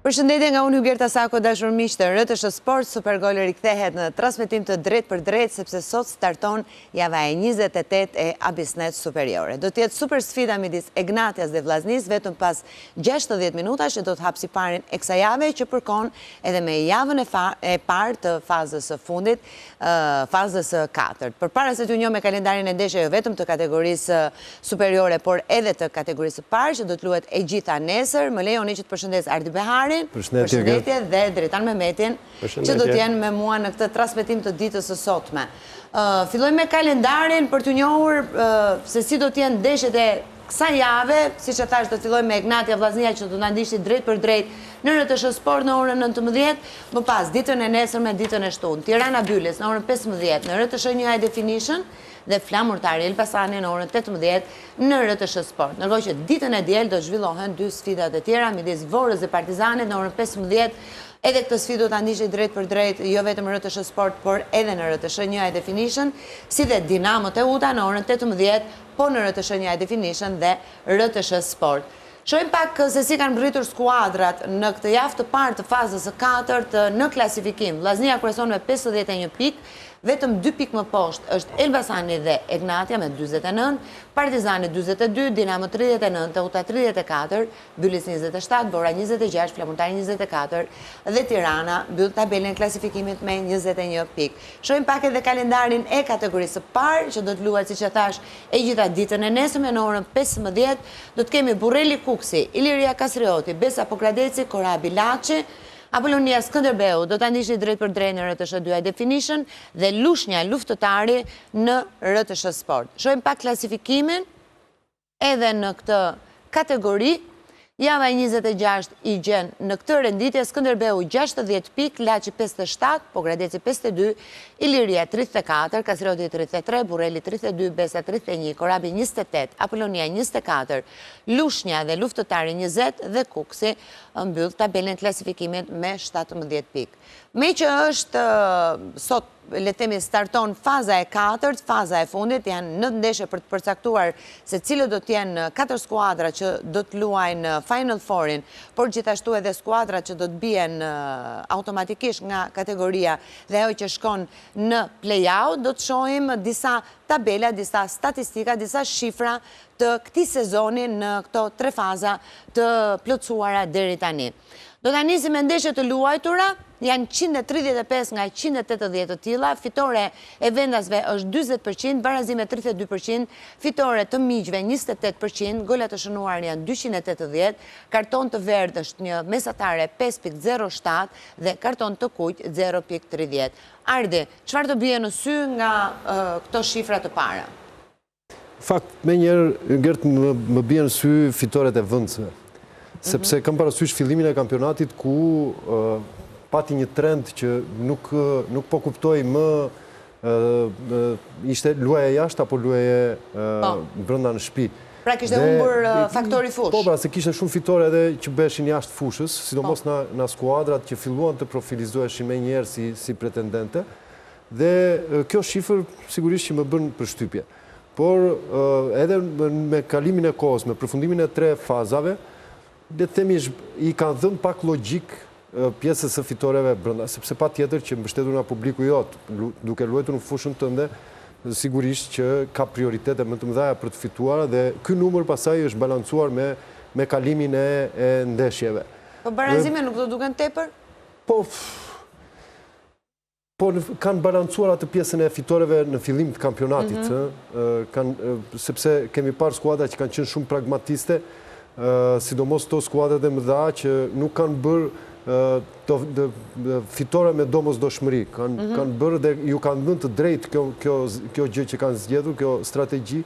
Përshëndetje nga unë Hygerta Sako dashur miq të RTSH Sport, Supergol rikthehet në transmetim të drejtpërdrejtë sepse sot starton java e 28 e Abissnet Superiore. Do të jetë super sfida midis Egnatias dhe Vllaznisë vetëm pas 60 minutash që do të hapë siparin e kësaj jave që përkon edhe me javën e parë të fazës së fundit fazës së katërt. Përpara se t'ju njoh me kalendarin e ndeshjeve jo vetëm të kategorisë superiore, por edhe të kategorisë së parë që do të luhet e gjitha nesër, më lejoni që të përshëndes Ardi Beharin, përshëndetje dhe Dritan Mehmetin, që do të jenë me mua në këtë transmetim të ditës së sotme. Fillojmë me kalendarin për t'ju njohur se si do të jenë ndeshjet e Kësaj jave, siç e thashë do të fillojmë me Egnatia Vllaznia që do ta ndiqni drejtpërdrejt në RTSH Sport në orën 19, më pas ditën e nesërme ditën e shtunë, Tirana Bylis në orën 15 në RTSH 1 High Definition dhe Flamurtari Elbasani në orën 18 në RTSH Sport. Ndërkohë që ditën e diel do të zhvillohen dy sfidat e tjera midis Vorës dhe Partizanit në orën 15 Edhe këtë sfidë do ta ndiqni drejtpërdrejt jo vetëm në RTSH Sport, por edhe në RTSH 1 High Definition, si dhe Dinamo Teuta në orën 18 po në RTSH 1 High Definition dhe RTSH Sport. Shohim pak se si kanë mbërritur skuadrat në këtë javë të parë të fazës së katërt në klasifikim. Vllaznia kryeson me 51 pikë, vetëm 2 pikë më poshtë është Elbasani dhe Egnatia me 49, Partizani 42, Dinamo 39, Teuta 34, Bylis 27, Vora 26, Flamurtari 24 dhe Tirana mbyll tabelën e klasifikimit me 21 pikë. Shohim pak edhe kalendarin e kategorisë së parë që do të luhet siç e thashë e gjitha ditën e nesërme në orën 15 do të kemi Burreli Kukësi, Iliria Kastrioti, Besa Pogradeci, Korabi Laçi, Apolonia Skënderbeu do ta ndiqni drejtpërdrejt në RTSH 2 High Definition dhe Lushnja Luftëtari në RTSH Sport. Shohim pak klasifikimin Edhe në këtë kategori, java e 26 i gjen në këtë renditje Skënderbeu 60 pikë, Laçi 57, Pogradeci 52, Iliria 34, Kastrioti 33, Burreli 32, Besa 31, Korabi 28, Apolonia 24, Lushnja dhe Luftëtari 20 dhe Kukësi mbyll tabelën e klasifikimit me 17 pikë. Meqë është sot le të themi starton faza e katërt, faza e fundit, janë nëntë ndeshje për të përcaktuar se cilët do të jenë katër skuadra që do të luajnë Final Fourin, por gjithashtu edhe skuadrat që do të bien automatikisht nga kategoria dhe ajo që shkon në play-out, do të shohim disa tabela, disa statistika, disa shifra të këtij sezoni në këto tre faza të plotësuara deri tani. Do ta nisim me ndeshje të luajtura, janë 135 nga 180 të tilla, fitore e vendasve është 40%, barazime 32%, fitore të miqve 28%, gola të shënuar janë 280, karton të verdhë është një mesatare 5.07 dhe karton të kuq 0.30. Ardi, çfarë të bie në sy nga këto shifra të para? Në fakt, menjëherë, Gert, më bie në sy fitoret e vendasve. Sepse mhm. kam parasysh fillimin e kampionatit ku pati një trend që nuk, nuk po kuptohej më ishte luaje jashtë apo luaje po. brenda në shtëpi. Pra kishte humbur faktori fushë. Po, pra se kishte shumë fitore edhe që bëheshin jashtë fushës, sidomos po. në skuadrat që filluan të profilizoheshin menjëherë si, si pretendente. Dhe kjo shifër sigurisht që më bën përshtypje. Por edhe me kalimin e kohës, me përfundimin e tre fazave, le të themi i kanë dhënë pak logjikë pjesës së fitoreve brenda, sepse patjetër që mbështetur nga publiku jot, duke luajtur në fushën tënde, sigurisht që ka prioritete më të mëdha për të fituar dhe ky numër pastaj është balancuar me me kalimin e e ndeshjeve. Po barazime nuk do duken tepër? Po Po, kanë balancuar atë pjesën e fitoreve në fillim të kampionatit, mhm. kanë, sepse kemi parë skuadra që kanë qenë shumë pragmatiste, sidomos to skuadrat e mëdha që nuk kanë bërë fitore me domosdoshmëri, kanë mhm. kanë bërë dhe ju kanë dhënë të drejtë kjo kjo kjo gjë që kanë zgjedhur, kjo strategji,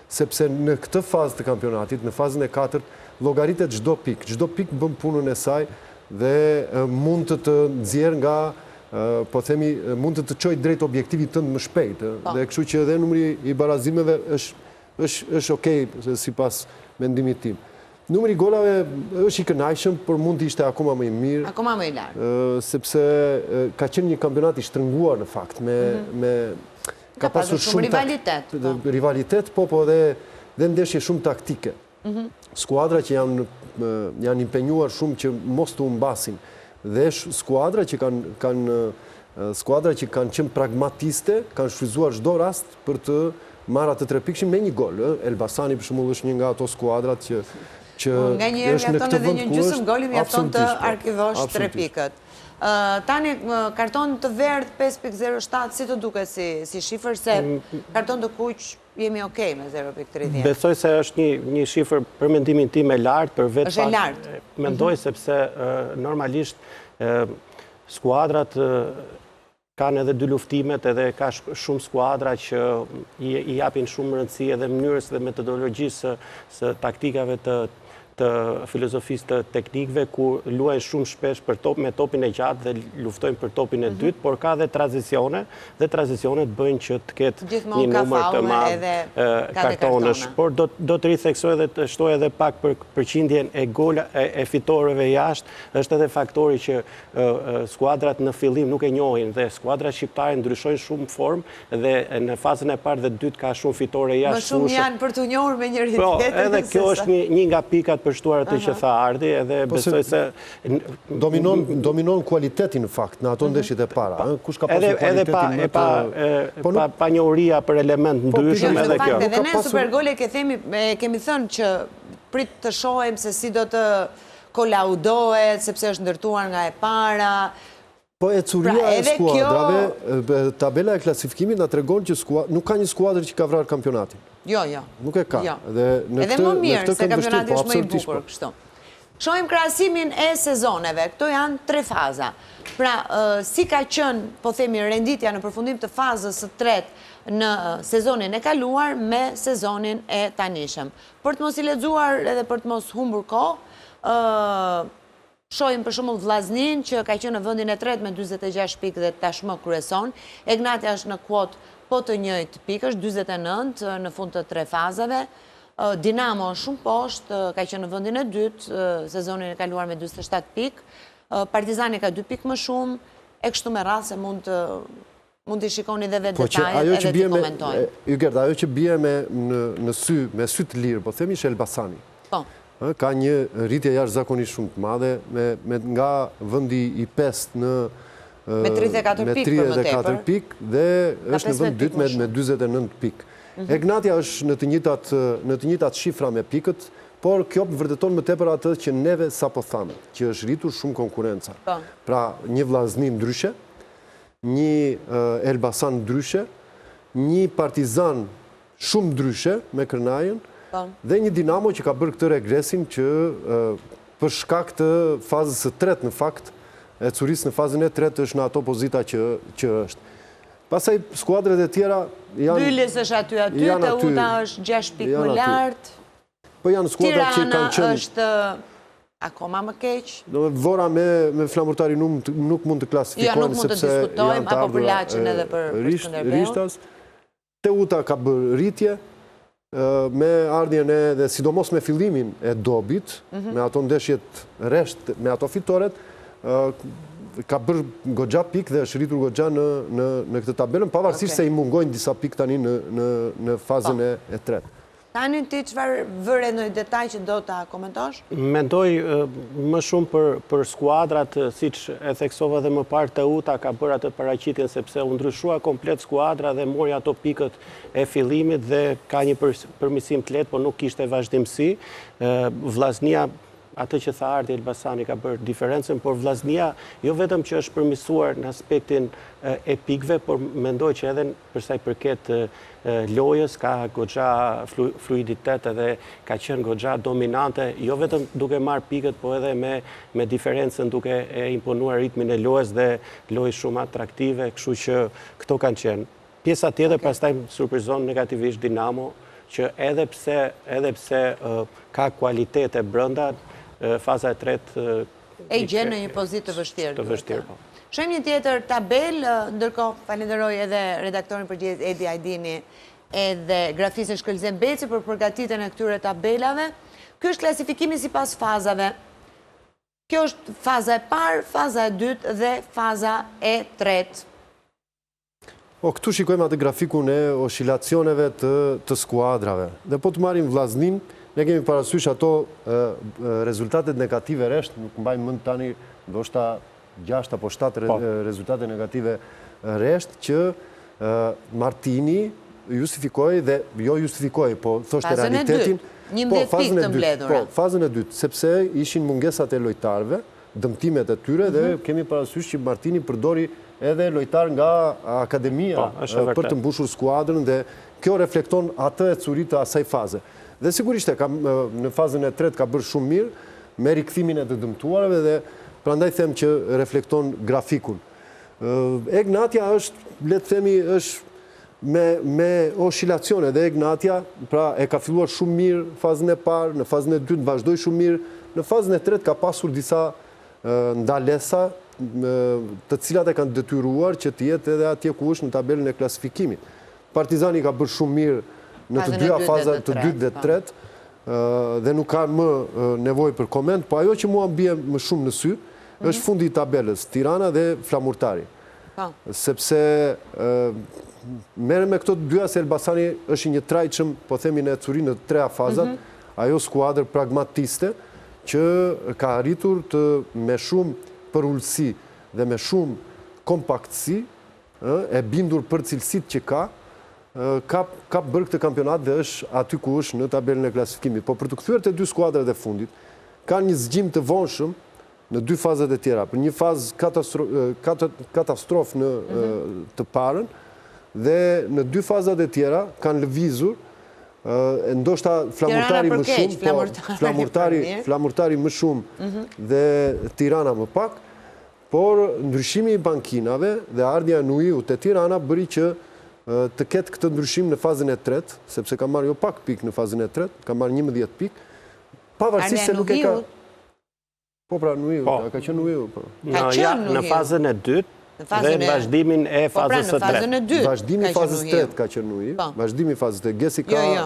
sepse në këtë fazë të kampionatit, në fazën e katërt, llogaritet çdo pikë, çdo pikë bën punën e saj dhe mund të të nxjerrë nga po themi, mund të të çojë drejt objektivit tënd më shpejt, po. dhe kështu që edhe numri i barazimeve është është është okay sipas mendimit tim. Numri i golave është i kënaqshëm, por mund të ishte akoma më i mirë. Akoma më i lartë. Sepse ka qenë një kampionat i shtrënguar në fakt me mhm. me ka pasur shumë rivalitet. Po. Rivalitet, po, po dhe dhe ndeshje shumë taktike. Mhm. Skuadra që janë janë impenjuar shumë që mos të humbasin. Dhe skuadra që kanë kanë skuadra që kanë qenë pragmatiste, kanë shfrytëzuar çdo rast për të marrë atë trepikëshin me një gol, ë. Elbasani për shembull është një nga ato skuadrat që që po, nganjëherë është në këtë vend ku është. Goli mjafton të po. arkivosh tre pikët. Tani karton të verdhë 5.07 si të duket si si shifër se mm. karton të kuq jemi okay me 0.30. Besoj se është një një shifër për mendimin tim e lartë për vetë Është e lartë. Mendoj mhm. sepse normalisht skuadrat kanë edhe dyluftimet edhe ka shumë skuadra që i japin shumë rëndësi edhe mënyrës dhe metodologjisë së, së taktikave të të filozofisë të teknikëve ku luajnë shumë shpesh për top me topin e gjatë dhe luftojnë për topin e mhm. dytë, por ka dhe tranzicione dhe tranzicionet bëjnë që të ketë një numër të madh kartonësh. Por do do të ritheksoj dhe të shtoj edhe pak për përqindjen e gola e, e fitoreve jashtë, është edhe faktori që skuadrat në fillim nuk e njohin dhe skuadrat shqiptare ndryshojnë shumë formë dhe në fazën e parë dhe të dytë ka shumë fitore jashtë fushës. Më shumë janë për t'u njohur me njëri po, tjetrin. Po, edhe kjo është një një nga pikat për shtuar atë që tha Ardi, edhe po besoj se dominon dominon kualiteti në fakt në ato mhm. ndeshjet e para, ëh, kush ka pasur kualitetin më të po pa pa njohuria për element po, ndryshëm edhe kjo. Edhe ne Supergol e ke themi kemi thënë që prit të shohim se si do të kolaudohet, sepse është ndërtuar nga e para. Po ecuria pra, e skuadrave, tabela e klasifikimit na tregon që nuk ka një skuadër që ka vrarë kampionatin. Jo, jo. Nuk e ka. Jo. Dhe në këtë më mirë, se kampionati po, është më i bukur po. kështu. Shohim krahasimin e sezoneve. Këto janë tre faza. Pra, si ka qenë, po themi, renditja në përfundim të fazës së tretë në sezonin e kaluar me sezonin e tanishëm. Për të mos i lexuar edhe për të mos humbur kohë, shohim për shembull Vllazninë që ka qenë në vendin e tretë me 46 pikë dhe tashmë kryeson. Egnatia është në kuotë po të njëjtë pikësh, 49 në fund të tre fazave. Dinamo është shumë poshtë, ka qenë në vendin e dytë sezonin e kaluar me 47 pikë. Partizani ka 2 pikë më shumë, e kështu me radhë se mund të Mund t'i shikoni dhe vetë po detajet edhe t'i komentojmë. Ygerta, ajo që bie me në sy, me sy të lirë, po themi është Elbasani. Po. Ka një rritje jashtëzakonisht shumë të madhe, me nga vendi i pestë në me 34 pikë për më tepër. pikë dhe është në vend dytë me me 49 pikë. Mhm. Egnatia është në të njëjtat në të njëjtat shifra me pikët, por kjo vërteton më tepër atë që neve sapo thamë, që është rritur shumë konkurrenca. Po. Pra, një Vllazni ndryshe, një Elbasan ndryshe, një Partizan shumë ndryshe me Kërnajën, po. dhe një Dinamo që ka bërë këtë regresin që për shkak të fazës së tretë në fakt, ecurisë në fazën e tretë është në ato pozita që, që është. Pastaj skuadrat e tjera janë... Bylis është aty aty, Teuta është 6 pikë më lartë. Po janë skuadrat që kanë qenë... Tirana është akoma më keq. Vora me me Flamurtarin nuk nuk mund të klasifikohen jo, nuk mund të diskutojmë apo për Laçin edhe për për Skënderbeun. Rishtas. Teuta ka bërë rritje me ardhjen e dhe sidomos me fillimin e Dobit, mhm. me ato ndeshjet rresht, me ato fitoret, ka bërë goxha pikë dhe është rritur goxha në në në këtë tabelën, pavarësisht se i mungojnë disa pikë tani në në në fazën po. e e tretë. Tani ti çfarë vë re ndonjë detaj që do ta komentosh? Mendoj më shumë për për skuadrat, siç e theksova edhe më parë, Teuta ka bërë atë paraqitjen sepse u ndryshua komplet skuadra dhe mori ato pikët e fillimit dhe ka një përmirësim të lehtë, por nuk kishte vazhdimësi. Vllaznia atë që tha Ardi Elbasani ka bërë diferencën, por Vllaznia jo vetëm që është përmirësuar në aspektin e pikëve, por mendoj që edhe Për sa i përket lojës, ka goxha fluiditet edhe ka qenë goxha dominante, jo vetëm duke marrë pikët, po edhe me, me diferencën duke e imponuar ritmin e lojës dhe lojë shumë atraktive, kështu që këto kanë qenë. Pjesa tjetër okay. pastaj më surprizon negativisht Dinamo, që edhe pse, edhe pse ka kualitete brenda, faza e tretë E gjen në një pozitë të vështirë. Të vështirë, po. Shohim një tjetër tabelë, ndërkohë falenderoj edhe redaktorin përgjegjës Edi Ajdini edhe grafistin Shkëlzen Beci për përgatitjen e këtyre tabelave. Ky është klasifikimi sipas fazave. Kjo është faza e parë, faza e dytë dhe faza e tretë. Po, këtu shikojmë atë grafikun e oshilacioneve të, të skuadrave. Dhe po të marrim Vllazninë, Ne kemi parasysh ato rezultatet negative rresht, nuk mbaj mend tani ndoshta 6 apo 7 po. rezultate negative rresht që Martini justifikoi dhe jo justifikoi, po thoshte realitetin. Po, fazën e dytë, po, fazën e dytë, sepse ishin mungesat e lojtarëve, dëmtimet e tyre dhe mhm. kemi parasysh që Martini përdori edhe lojtarë nga akademia po, për të mbushur skuadrën dhe kjo reflekton atë ecuri të asaj faze. Dhe sigurisht e ka në fazën e tretë ka bërë shumë mirë me rikthimin e të dëmtuarve dhe prandaj them që reflekton grafikun. Egnatia është, le të themi, është me me oshilacione dhe Egnatia, pra e ka filluar shumë mirë fazën e parë, në fazën e dytë vazhdoi shumë mirë, në fazën e tretë ka pasur disa ndalesa të cilat e kanë detyruar që të jetë edhe atje ku është në tabelën e klasifikimit. Partizani ka bërë shumë mirë në të dyja fazat, të dytë dhe të po. tretë, dhe nuk ka më nevojë për koment, po ajo që mua më bie më shumë në sy, mhm. është fundi i tabelës, Tirana dhe Flamurtari. Po. Sepse merrem me këto të dyja se Elbasani është i njëtrajtshëm, po themi në ecuri në treja fazat, mhm. ajo skuadër pragmatiste që ka arritur të me shumë përulësi dhe me shumë kompaktësi, e bindur për cilësitë që ka, ka ka bërë këtë kampionat dhe është aty ku është në tabelën e klasifikimit. Po për t'u kthyer te dy skuadrat e fundit, kanë një zgjim të vonshëm në dy fazat e tjera. Për një fazë katastrofë në mhm. të parën dhe në dy fazat e tjera kanë lëvizur ndoshta Flamurtari më shumë, po, Flamurtari, Flamurtari më shumë mhm. dhe Tirana më pak, Por, ndryshimi i pankinave dhe ardhja e Nuhiut te Tirana bëri që të ketë këtë ndryshim në fazën e tretë, sepse ka marrë jo pak pikë në fazën e tretë, ka marrë 11 pikë, pavarësisht se nuk e ka... Po pra, Nuhiu, po. ka qenë Nuhiu. Po. Ka qenë Nuhiu. Në fazën e dytë dhe vazhdimin e po pra, fazës së tretë. Vazhdimi i fazës së tretë ka qenë Nuhiu, po. vazhdimi i fazës së tretë. Gesi ka... Jo,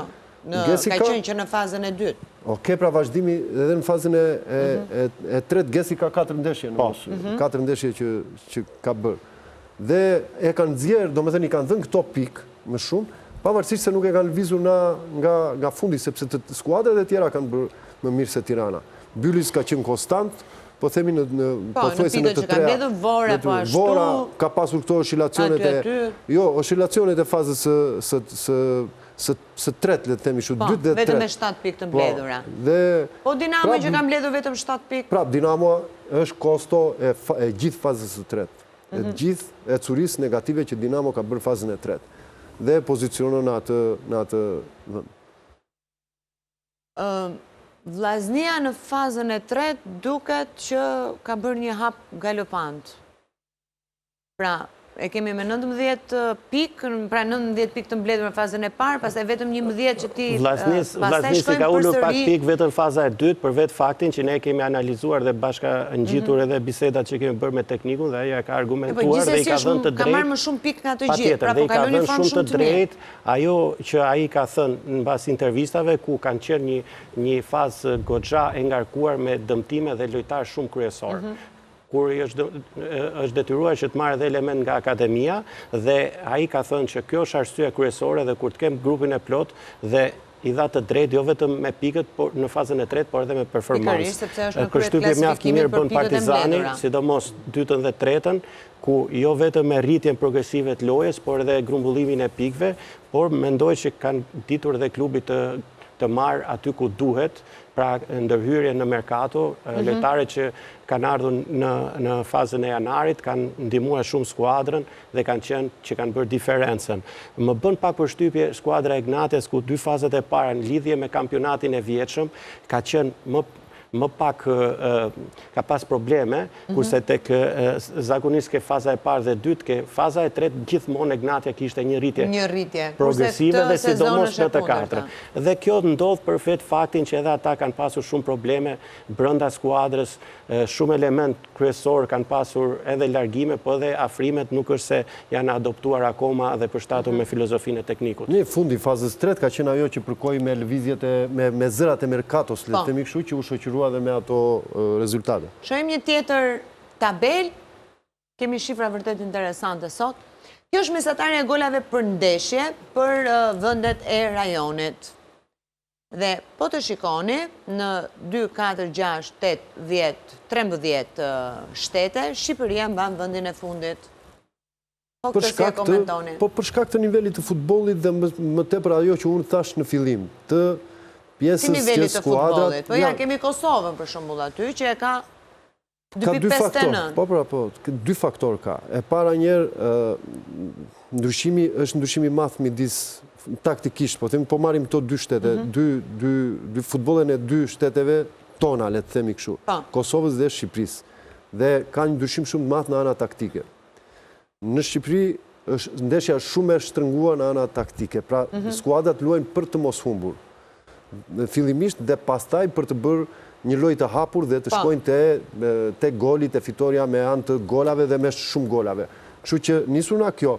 jo. Ka qenë që në fazën e dytë. Oke, pra vazhdimi edhe në fazën e mhm. tretë, Gesi ka 4 ndeshje, në po. mos, 4 mhm. ndeshje që ka bërë. Dhe e kanë nxjerrë, domethënë i kanë dhënë këto pikë më shumë, pavarësisht se nuk e kanë lëvizur nga fundi, sepse të skuadrat e tjera kanë bërë më mirë se Tirana. Bylis ka qenë konstant, po themi në në po, pothuajse në të treja. Vora po ashtu. Vora ka pasur këto oshilacionet e jo, oshilacionet e fazës së së së së së tretë, le të themi kështu, po, dytë dhe tretë. Vetëm me 7 pikë të po, mbledhura. Dhe Po Dinamo që ka mbledhur vetëm 7 pikë. Prap Dinamo është kosto e e gjithë fazës së tretë. E mhm. gjithë ecurisë negative që Dinamo ka bërë fazën e tretë. Dhe pozicionon në atë në atë vend. Vllaznia në fazën e tretë duket që ka bërë një hap galopant. Pra, e kemi me 19 pikë, pra 19 pikë të mbledhur në fazën e parë, pastaj vetëm 11 që ti pastaj shkojmë ka ulur pak pikë vetëm faza e dytë për vetë faktin që ne kemi analizuar dhe bashkangjitur mhm. edhe bisedat që kemi bërë me teknikun dhe ai e ka argumentuar po, dhe i ka dhënë të drejtë. Ka marrë më shumë pikë nga të gjithë, pra po kalon një formë shumë të mirë. Ajo që ai ka thënë mbas intervistave ku kanë qenë një një fazë goxha e ngarkuar me dëmtime dhe lojtarë shumë kryesorë. Mhm. kur është është detyruar që të marrë edhe element nga akademia dhe ai ka thënë që kjo është arsyeja kryesore dhe kur të kem grupin e plotë dhe i dha të drejtë jo vetëm me pikët por në fazën e tretë, por edhe me performancë. Pikërisht sepse është në krye të klasifikimit për pikët e mbledhura. Sidomos dytën dhe tretën, ku jo vetëm me rritjen progresive të lojës, por edhe grumbullimin e pikëve, por mendoj që kanë ditur dhe klubi të të marrë aty ku duhet, pra ndërhyrje në merkato, mhm. lojtarët që kanë ardhur në në fazën e janarit, kanë ndihmuar shumë skuadrën dhe kanë qenë që kanë bërë diferencën. Më bën pak përshtypje skuadra e Egnatias ku dy fazat e para në lidhje me kampionatin e vjetshëm ka qenë më më pak ka pas probleme, mhm. kurse tek zakonisht ke faza e parë dhe dytë, ke faza e tretë gjithmonë Egnatia kishte një rritje. Një rritje progresive dhe sidomos në të katërtën. Dhe kjo ndodh për vetë faktin që edhe ata kanë pasur shumë probleme brenda skuadrës, shumë element kryesorë kanë pasur edhe largime, po edhe afrimet nuk është se janë adoptuar akoma dhe përshtatur me filozofinë e teknikut. Në fundi i fazës tretë ka qenë ajo që përkoi me lëvizjet e me me zërat e merkatos, le të themi kështu, që u shoqërua dhe me ato rezultate. Shohim një tjetër tabelë, kemi shifra vërtet interesante sot. Kjo është mesatarja e golave për ndeshje për vendet e rajonit. Dhe po të shikoni, në 2, 4, 6, 8, 10, 13 shtete, Shqipëria mban vendin e fundit. Po këtë si e komentoni? Po për shkak të nivelit të futbollit dhe më tepër ajo që unë thashë në fillim, të pjesës që skuadrat... Po ja, kemi Kosovën për shembull aty, që e ka Ka dy faktorë, po pra po, dy faktorë ka. E para njëherë, ndryshimi është ndryshimi i madh midis taktikisht, po themi, po marrim këto dy shtete, mhm. dy dy dy futbollin e dy shteteve tona, le të themi kështu. Po. Kosovës dhe Shqipërisë. Dhe ka një ndryshim shumë të madh në ana taktike. Në Shqipëri është ndeshja është shumë e shtrënguar në ana taktike. Pra, mhm. skuadrat luajnë për të mos humbur. Fillimisht dhe pastaj për të bërë një lojë të hapur dhe të po. shkojnë te te goli, te fitorja me anë të golave dhe me shumë golave. Kështu që nisur nga kjo,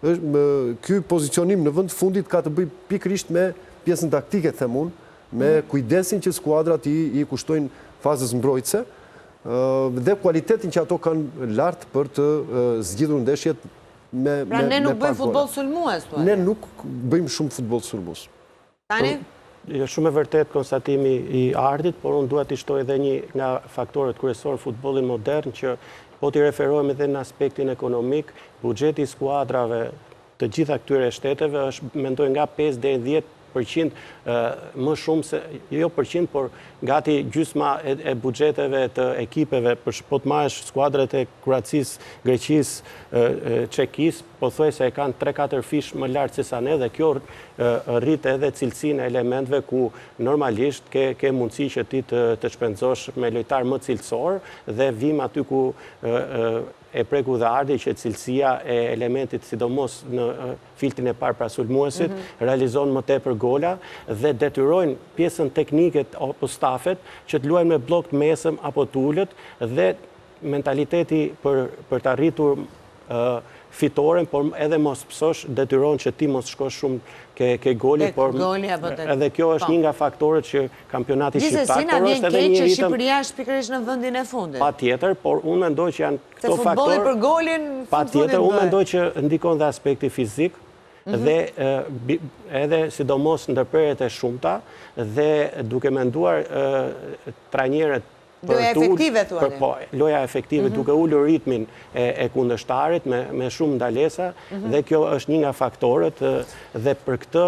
është ky pozicionim në vend të fundit ka të bëjë pikërisht me pjesën taktike, them unë, me mhm. kujdesin që skuadrat i, i kushtojnë fazës mbrojtëse, dhe kualitetin që ato kanë lart për të zgjidhur ndeshjet me Pra ne nuk bëjmë futboll sulmues, thua. Ne nuk bëjmë shumë futboll sulmues. Tani? Është shumë e vërtetë konstatimi i Ardit, por unë dua të shtoj edhe një nga faktorët kryesorë në futbollin modern që po t'i referohemi edhe në aspektin ekonomik, buxheti i skuadrave të gjitha këtyre shteteve është mendoj nga 5 deri 10 përqind më shumë se, jo përqind, por gati gjysma e buxheteve të ekipeve, për po të marrësh skuadrat e Kroacisë, Greqisë, Çekisë, pothuajse e kanë 3-4 fish më lart se sa ne dhe kjo rrit edhe cilësinë e elementëve ku normalisht ke ke mundësi që ti të të shpenzosh me lojtarë më cilësorë dhe vijmë aty ku e preku dhe Ardi që cilësia e elementit sidomos në filtrin e parë pra sulmuesit, mhm. realizon më tepër gola dhe detyrojnë pjesën teknike apo stafet që të luajnë me bllok të mesëm apo të ulët dhe mentaliteti për për të arritur fitoren, por edhe mos pësosh, detyron që ti mos shkosh shumë ke, ke goli, por edhe kjo është po. një nga faktorët që kampionati shqiptar, por është edhe një ritëm... Shqipëria është pikërisht në vendin e fundit. Patjetër, por unë mendoj që janë këto faktorë... Se futbolli për golin... Patjetër, unë mendoj që ndikon dhe aspekti fizik, mhm. dhe edhe sidomos ndërprerjet e shumta, dhe duke menduar trajnerët Loja efektive, thua ti. Po, loja efektive, mhm. duke ulur ritmin e kundërshtarit me shumë ndalesa, mhm. dhe kjo është një nga faktorët, dhe për këtë,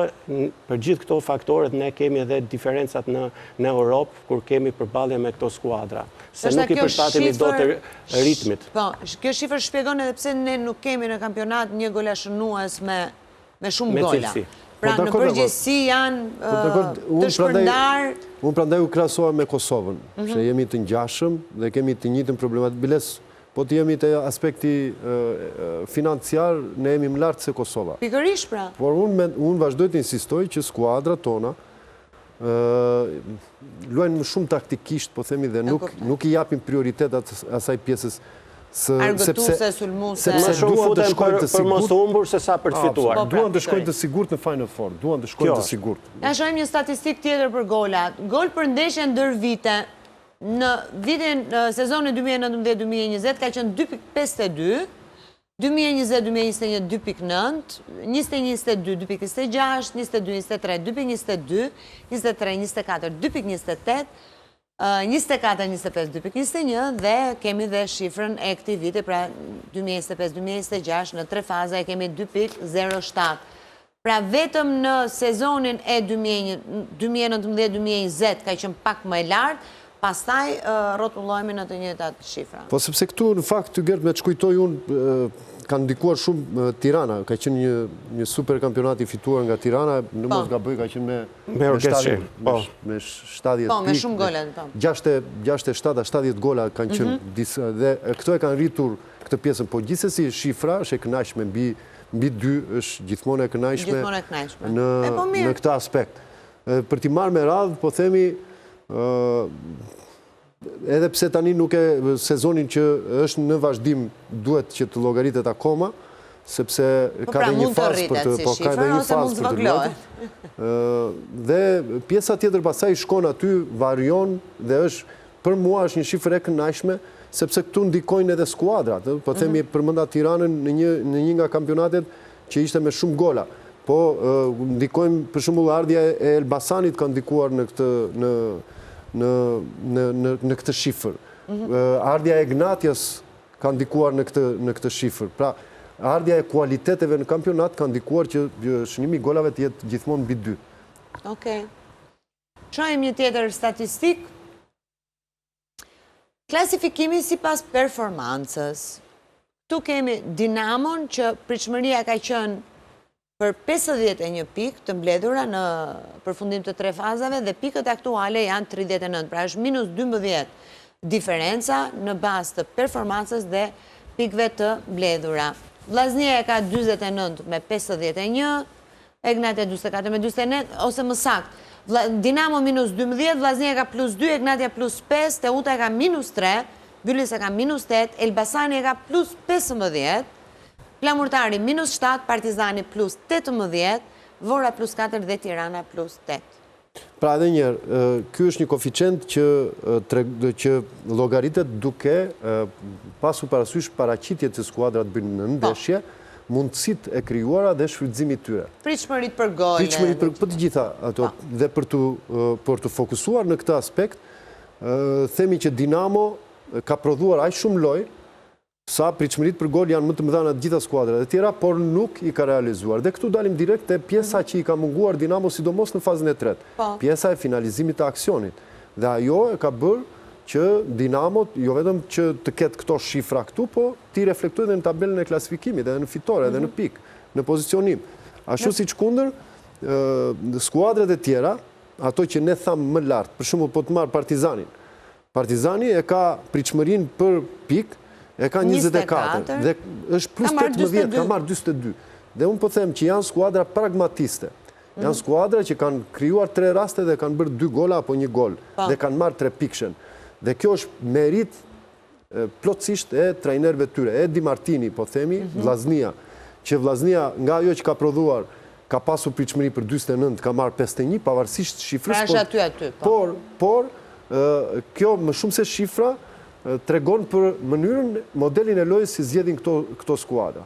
për gjithë këto faktorët, ne kemi edhe diferencat në Europë, kur kemi përballje me këto skuadra. Se nuk i përshtatemi dot ritmit. Po, kjo shifër shpjegon edhe pse ne nuk kemi në kampionat një golashënues me me shumë gola. Pra po, në përgjithësi janë po, të shpërndarë... Unë prandaj u krahasova me Kosovën, mhm. se jemi të ngjashëm dhe kemi të njëjtën problematikë. Biles, po të jemi te aspekti financiar, ne jemi më lart se Kosova. Pikërisht pra. Por unë vazhdoj të insistoj që skuadrat tona luajnë më shumë taktikisht, po themi dhe nuk nuk i japin prioritet asaj pjesës së sepse sulmuese sepse duan të shkojnë të sigurt për mos humbur se sa për të fituar. Po, pra, duan të shkojnë të sigurt në Final Four, duan të shkojnë të sigurt. Na shohim një statistikë tjetër për golat. Gol për ndeshje ndër vite në vitin sezonin 2019-2020 ka qenë 2.52, 2020, 2021, 2.9, 21, 22, 2.26, 22, 23, 2.22, 23, 24, 2.28, 24, 25, 2.21 dhe kemi dhe shifrën e këtij viti, pra 2025, 2026, në tre faza e kemi 2.07. Pra vetëm në sezonin e 2019-2020 ka qenë pak më e lartë, pastaj rrotullohemi në të njëjtat shifra. Po sepse këtu në fakt Tygert me ç'kujtoj unë ka ndikuar shumë Tirana, ka qenë një një super kampionat i fituar nga Tirana, në mos po. gaboj ka qenë me me 70 po. me 70 po, me shumë gola, po. 67 70 gola kanë qenë mhm. disa dhe këto e kanë rritur këtë pjesën, po gjithsesi shifra është e kënaqshme mbi Mbi dy është gjithmonë e kënaqshme. Gjithmonë e kënaqshme. Në po në këtë aspekt. Për t'i marrë me radhë, po themi ë edhe pse tani nuk e sezonin që është në vazhdim duhet që të llogaritet akoma, sepse po ka pra, dhe një fazë për të po ka dhe një fazë për të luajtur. Dhe pjesa tjetër pastaj shkon aty, varion dhe është Për mua është një shifër e kënaqshme, sepse këtu ndikojnë edhe skuadrat, ë, po themi mhm. përmenda Tiranën në një në një nga kampionatet që ishte me shumë gola. Po ndikojmë për shembull ardhja e Elbasanit ka ndikuar në këtë në në në në në këtë shifër. Mhm. Ardhja e Egnatias ka ndikuar në këtë në këtë shifër. Pra, ardhja e kualiteteve në kampionat ka ndikuar që shënimi i golave të jetë gjithmonë mbi 2. Okej. Shohim një tjetër statistikë. Klasifikimi sipas performancës. Këtu kemi Dinamon që pritshmëria ka qenë për 51 pikë të mbledhura në përfundim të tre fazave dhe pikët aktuale janë 39, pra është minus 12 diferenca në bazë të performancës dhe pikëve të mbledhura. Vllaznia e ka 49 me 51, Egnatia 44 me 49, ose më saktë, Dinamo minus 12, Vllaznia ka plus 2, Egnatia plus 5, Teuta e ka minus 3, Bylis e ka minus 8, Elbasani e ka plus 15, Flamurtari minus 7, Partizani plus 18, Vora plus 4 dhe Tirana plus 8. Pra edhe një herë, ky është një koeficient që që llogaritet duke pasur parasysh paraqitjet që skuadrat bëjnë në po. ndeshje, mundësitë e krijuara dhe shfrytëzimi i tyre. Pritshmëritë për gole. Pritshmëritë për për të gjitha ato po. dhe për të për të fokusuar në këtë aspekt, themi që Dinamo ka prodhuar aq shumë lojë Sa pritshmëritë për gol janë më të mëdha në të gjitha skuadrat e tjera, por nuk i ka realizuar. Dhe këtu dalim direkt te pjesa që i ka munguar Dinamos sidomos në fazën e tretë. Po. Pjesa e finalizimit të aksionit. Dhe ajo e ka bërë që Dinamo jo vetëm që të ketë këto shifra këtu, po t'i reflektojë edhe në tabelën e klasifikimit, edhe në fitore, edhe në mhm. pikë, në pozicionim. Ashtu siç kundër, skuadrat e tjera, ato që ne thamë më lart, për shembull po të marr Partizanin, Partizani e ka pritshmërinë për pikë, e ka 24 dhe është plus 18, ka marrë 42. Dhe unë po them që janë skuadra pragmatiste. Janë mhm. skuadra që kanë krijuar tre raste dhe kanë bërë dy gola apo një gol po. dhe kanë marrë trepikëshen. Dhe kjo është meritë plotësisht e trajnerëve të tyre. Edi Martini, po themi, mhm. Vllaznia, që Vllaznia nga ajo që ka prodhuar ka pasur pritshmëri për 49, ka marrë 51, pavarësisht shifrës. Pra është aty aty, po. Por, por, kjo më shumë se shifra, tregon për mënyrën, modelin e lojës si zgjedhin këto, këto skuadra.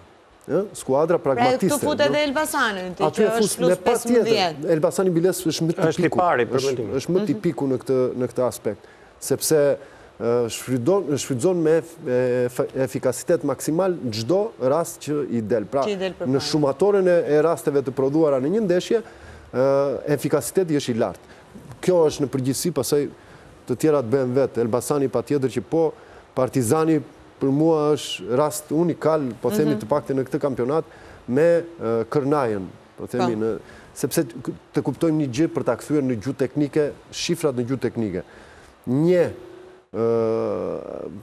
Skuadra pra, pragmatiste. Pra këtu fut edhe Elbasanin, ti që është plus 15. Elbasani biles është më tipiku. Është i pari, për mendimin. Është më mhm. tipiku në këtë, në këtë aspekt. Sepse shfrytëzon me efikasitet maksimal çdo rast që i del. Pra, në shumatoren e rasteve të prodhuara në një ndeshje, efikasiteti është i lartë. Kjo është në përgjithësi, pastaj të tjerat bëhen vetë. Elbasani patjetër që po, Partizani për mua është rast unikal, po themi mhm. të paktën në këtë kampionat, me Kërnajën, po themi po. në sepse të kuptojmë një gjë për ta kthyer në gjuhë teknike, shifrat në gjuhë teknike. Një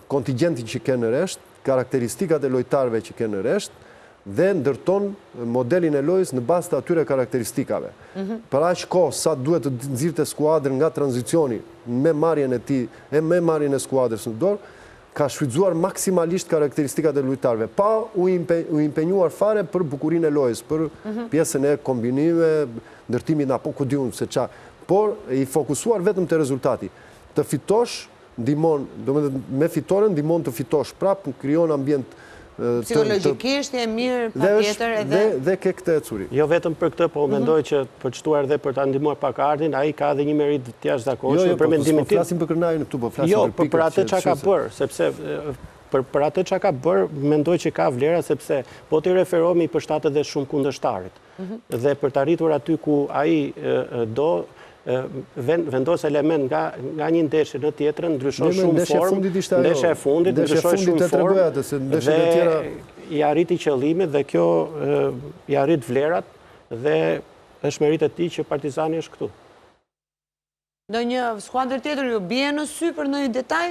kontingjentin që ke në rresht, karakteristikat e lojtarëve që ke në rresht dhe ndërton modelin e lojës në bazë të atyre karakteristikave. Mhm. Për aq kohë sa duhet të nxirrte skuadrën nga tranzicioni me marrjen e tij e me marrjen e skuadrës në dorë, ka shfrytëzuar maksimalisht karakteristikat e lojtarëve, pa u impenjuar fare për bukurinë e lojës, për mhm. pjesën e kombinimeve, ndërtimit apo ku di unë se ça, por i fokusuar vetëm te rezultati. Të fitosh ndihmon, domethënë me fitoren ndihmon të fitosh prapë, krijon ambient të Psikologjikisht je mirë patjetër edhe dhe dhe ke këtë ecuri. Jo vetëm për këtë, po mhm. mendoj që për të shtuar dhe për ta ndihmuar pak Ardin, ai ka edhe një meritë të jashtëzakonshme jo, jo, për po, mendimin po tim. Jo, flasim për Kërnajën këtu, po flasim jo, për pikët. Jo, për atë çka ka bërë, sepse për për atë çka ka bërë, mendoj që ka vlera sepse po t'i referohemi i përshtatet dhe shumë kundërshtarit. Mhm. Dhe për të arritur aty ku ai do, vendos element nga nga një ndeshje në tjetrën, ndryshon shumë formë. Ndeshja e fundit ndryshoi shumë formë. Dhe i arriti qëllimit dhe kjo i arrit vlerat dhe është meritë e tij që Partizani është këtu. Ndonjë skuadër tjetër ju bie në sy për ndonjë detaj?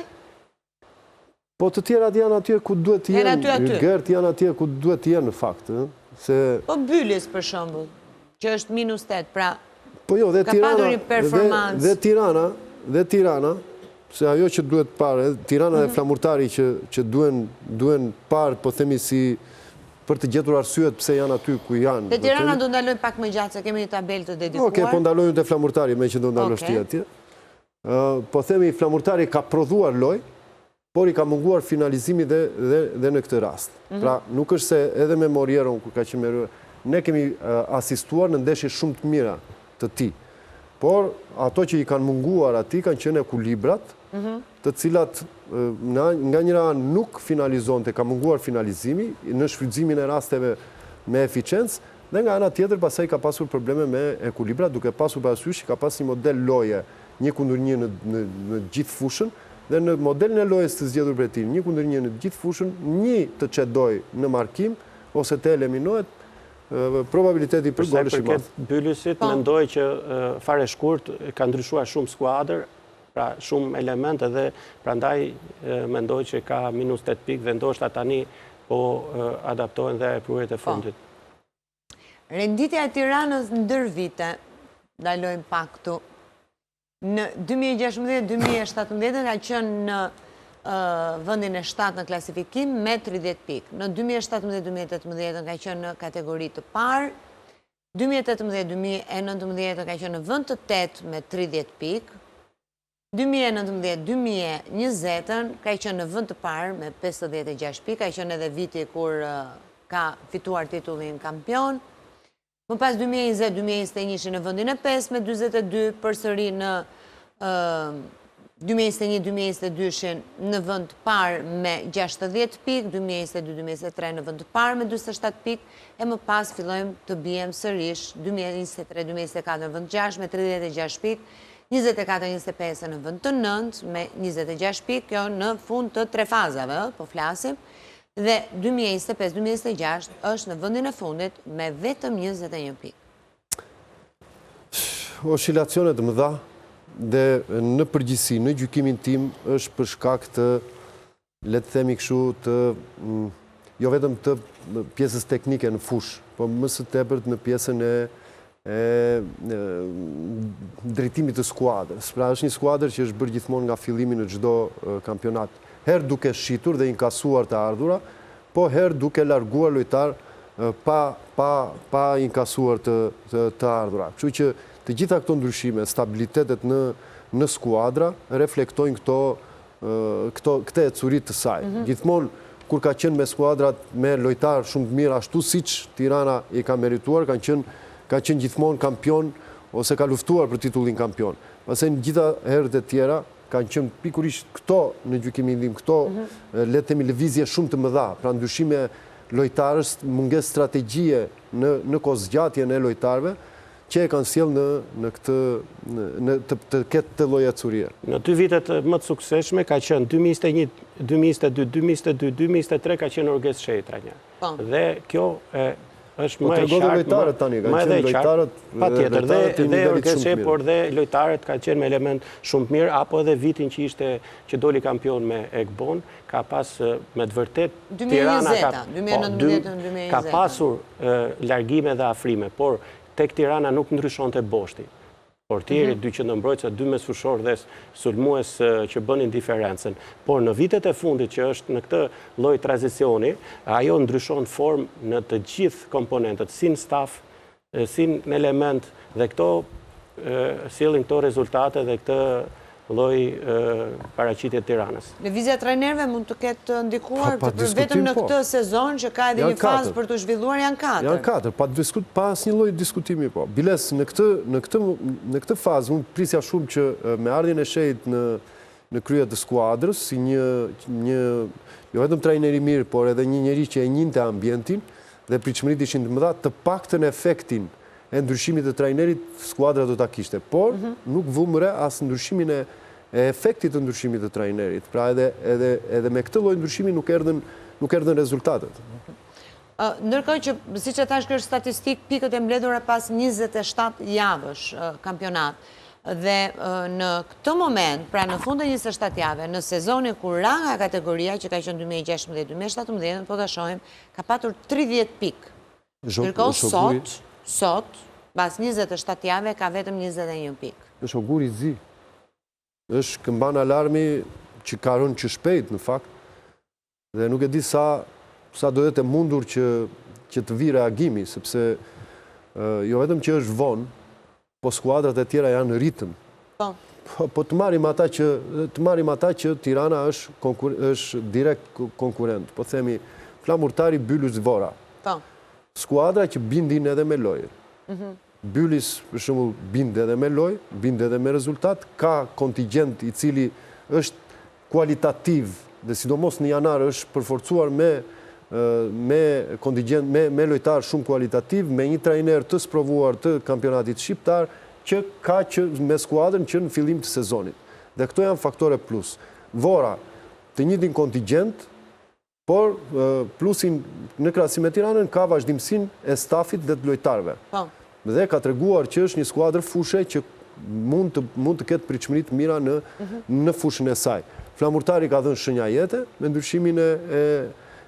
Po të tjerat janë atje ku duhet të jenë. Gert janë atje ku duhet të jenë në fakt, ë? Se Po Bylis për shembull, që është minus 8, pra Po jo, dhe Tirana, dhe, dhe Tirana, dhe Tirana, se ajo që duhet parë, Tirana dhe mhm. Flamurtari që që duhen duhen parë, po themi si për të gjetur arsyet pse janë aty ku janë. Te Tirana do ndalojmë pak më gjatë, se kemi një tabelë të dedikuar. Okej, po ndalojmë te Flamurtari, meqë do ndalosh ti atje. Po themi Flamurtari ka prodhuar lojë, por i ka munguar finalizimi dhe dhe dhe në këtë rast. Mhm. Pra, nuk është se edhe me Morieron kur ka qenë me. Ne kemi asistuar në ndeshje shumë të mira të tij. Por ato që i kanë munguar atij kanë qenë ekuilibrat, mhm. të cilat nga njëra anë nuk finalizonte, ka munguar finalizimi në shfrytëzimin e rasteve me eficiencë, dhe nga ana tjetër pastaj ka pasur probleme me ekuilibrat, duke pasur parasysh që ka pas një model loje një kundër një në në në gjithë fushën dhe në modelin e lojës të zgjedhur prej tij, një kundër një në gjithë fushën, një të çedojë në markim ose të eliminohet, probabiliteti për gol është i madh. Për sa i përket Bylysit, po. mendoj që fare shkurt ka ndryshuar shumë skuadër, pra shumë elemente dhe prandaj mendoj që ka minus 8 pikë dhe ndoshta tani po adaptohen dhe prurjet e po. fundit. Renditja e Tiranës ndër vite, ndalojmë pak këtu. Në 2016-2017 ka qenë në vendin e 7 në klasifikim me 30 pikë. Në 2017-2018 ka qenë në kategori të parë. 2018-2019 ka qenë në vend të 8 me 30 pikë. 2019, 2020-ën ka qenë në vend të parë me 56 pikë, ka qenë edhe viti kur ka fituar titullin kampion. Më pas 2020, 2021 në vendin e 5 me 42, përsëri në 2021, 2022 në vend të parë me 60 pikë, 2022, 2023 në vend të parë me 47 pikë, e më pas fillojmë të biem sërish 2023, 2024 në vend 6 me 36 pikë, 24, 25 në vend të 9 me 26 pikë, kjo në fund të tre fazave, po flasim, dhe 2025, 2026 është në vendin e fundit me vetëm 21 pikë. Oshilacione të mëdha dhe në përgjithësi, në gjykimin tim, është për shkak të le të themi kështu të jo vetëm të pjesës teknike në fushë, po më së tepërt në pjesën e e drejtimit të skuadrës. Pra është një skuadër që është bërë gjithmonë nga fillimi në çdo kampionat. Herë duke shitur dhe inkasuar të ardhura, po herë duke larguar lojtarë pa pa pa inkasuar të të, të ardhura. Kështu që të gjitha këto ndryshime, stabilitetet në në skuadra reflektojnë këto këto këtë ecuri të saj. Mhm. Gjithmonë kur ka qenë me skuadrat me lojtarë shumë të mirë ashtu siç Tirana i ka merituar, kanë qenë ka qenë gjithmonë kampion ose ka luftuar për titullin kampion. Pastaj në gjitha herët e tjera kanë qenë pikërisht këto në gjykimin tim, këto mhm. le të themi lëvizje shumë të mëdha, pra ndryshime lojtarësh, mungesë strategjie në në kohëzgjatjen e lojtarëve, që e kanë sjellë në në këtë në të të ketë këtë lloj ecurie. Në dy vitet më të suksesshme ka qenë 2021, 2022, 2022, 2023 ka qenë Orges Shehi trajner. Po. Dhe kjo e është po më e qartë. Po lojtarët tani, kanë qenë lojtarët patjetër dhe dhe Orges Shehi, por dhe lojtarët kanë qenë me element shumë të mirë apo edhe vitin që ishte që doli kampion me Egbon, ka pas me të vërtetë Tirana ka 2019, 2020. Ka pasur largime dhe afrime, por Tek Tirana nuk ndryshonte boshti. Portieri, mhm. dy qendërmbrojtësa, dy mesfushorë dhe sulmues që bënin diferencën. Por në vitet e fundit që është në këtë lloj tranzicioni, ajo ndryshon formë në të gjithë komponentët, si në staf, si në element dhe këto sjellin këto rezultate dhe këtë lloj paraqitje të Tiranës. Lëvizja e trajnerëve mund të ketë ndikuar vetëm në po. këtë sezon që ka edhe një fazë për t'u zhvilluar janë katër. Janë katër, pa diskut, pa asnjë lloj diskutimi po. Biles në këtë në këtë në këtë fazë unë prisja shumë që me ardhjen e Shehit në në krye të skuadrës si një një jo vetëm trajner i mirë, por edhe një njeri që e njihte ambientin dhe pritshmëritë ishin të mëdha, të paktën efektin e ndryshimit të trajnerit skuadra do ta kishte, por mhm. nuk vumë re as ndryshimin e e efektit të ndryshimit të trajnerit. Pra edhe edhe edhe me këtë lloj ndryshimi nuk erdhën nuk erdhën rezultatet. Ndërkohë që siç e thashë kjo është statistikë pikët e mbledhura pas 27 javësh kampionat. Dhe në këtë moment, pra në fund të 27 jave, në sezonin kur ra nga kategoria që ka qenë 2016-2017, po ta shohim, ka patur 30 pikë. Ndërkohë sot, sot, pas 27 jave ka vetëm 21 pikë. Është ogur i zi. Është këmbanë alarmi që ka rënë që shpejt në fakt. Dhe nuk e di sa sa do jetë e mundur që që të vijë reagimi, sepse jo vetëm që është vonë, Po skuadrat e tjera janë në ritëm. Po. Po, po të marrim ata që të marrim ata që Tirana është konkur, është direkt konkurrent. Po themi Flamurtari Bylys Vora. Po. Skuadra që bindin edhe me lojë. Mhm. Bylis, për shembull, bind edhe me lojë, bind edhe me rezultat, ka kontingjent i cili është kualitativ dhe sidomos në janar është përforcuar me me kontingjent me me lojtarë shumë kualitativ, me një trajner të sprovuar të kampionatit shqiptar që ka që me skuadrën që në fillim të sezonit. Dhe këto janë faktore plus. Vora, të njëjtin kontingjent, Por, plusin në krahasim me Tiranën ka vazhdimësinë e stafit dhe të lojtarëve. Po. Dhe ka treguar që është një skuadër fushe që mund të mund të ketë pritshmëri të mira në mhm. në fushën e saj. Flamurtari ka dhënë shenja jete me ndryshimin e e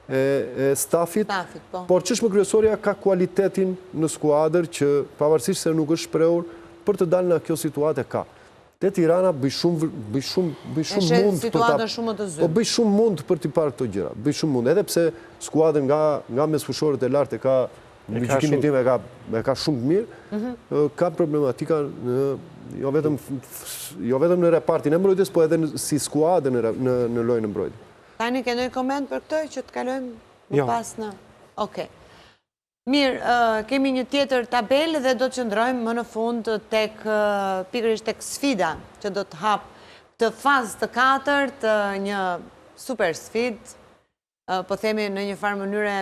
e, e stafit, stafit po. por ç'është më kryesorja ka kualitetin në skuadër që pavarësisht se nuk është shprehur për të dalë nga kjo situatë e ka. Te Tirana bëj shumë bëj shumë bëj shumë mund për ta shumë të Po bëj shumë mund për t'i parë këto gjëra. Bëj shumë mund, edhe pse skuadrën nga nga mesfushorët e lartë e ka në gjykimin tim e ka e ka shumë të mirë. Mhm. Ka problematika në jo vetëm jo vetëm në repartin e mbrojtjes, po edhe në, si skuadër në në në lojën e mbrojtjes. Tani ke ndonjë koment për këtë që të kalojmë më jo. pas në. Okej. Mirë, kemi një tjetër tabelë dhe do të qëndrojmë më në fund tek pikërisht tek sfida që do të hapë këtë fazë të katërt, një super sfidë, po themi në një farë mënyre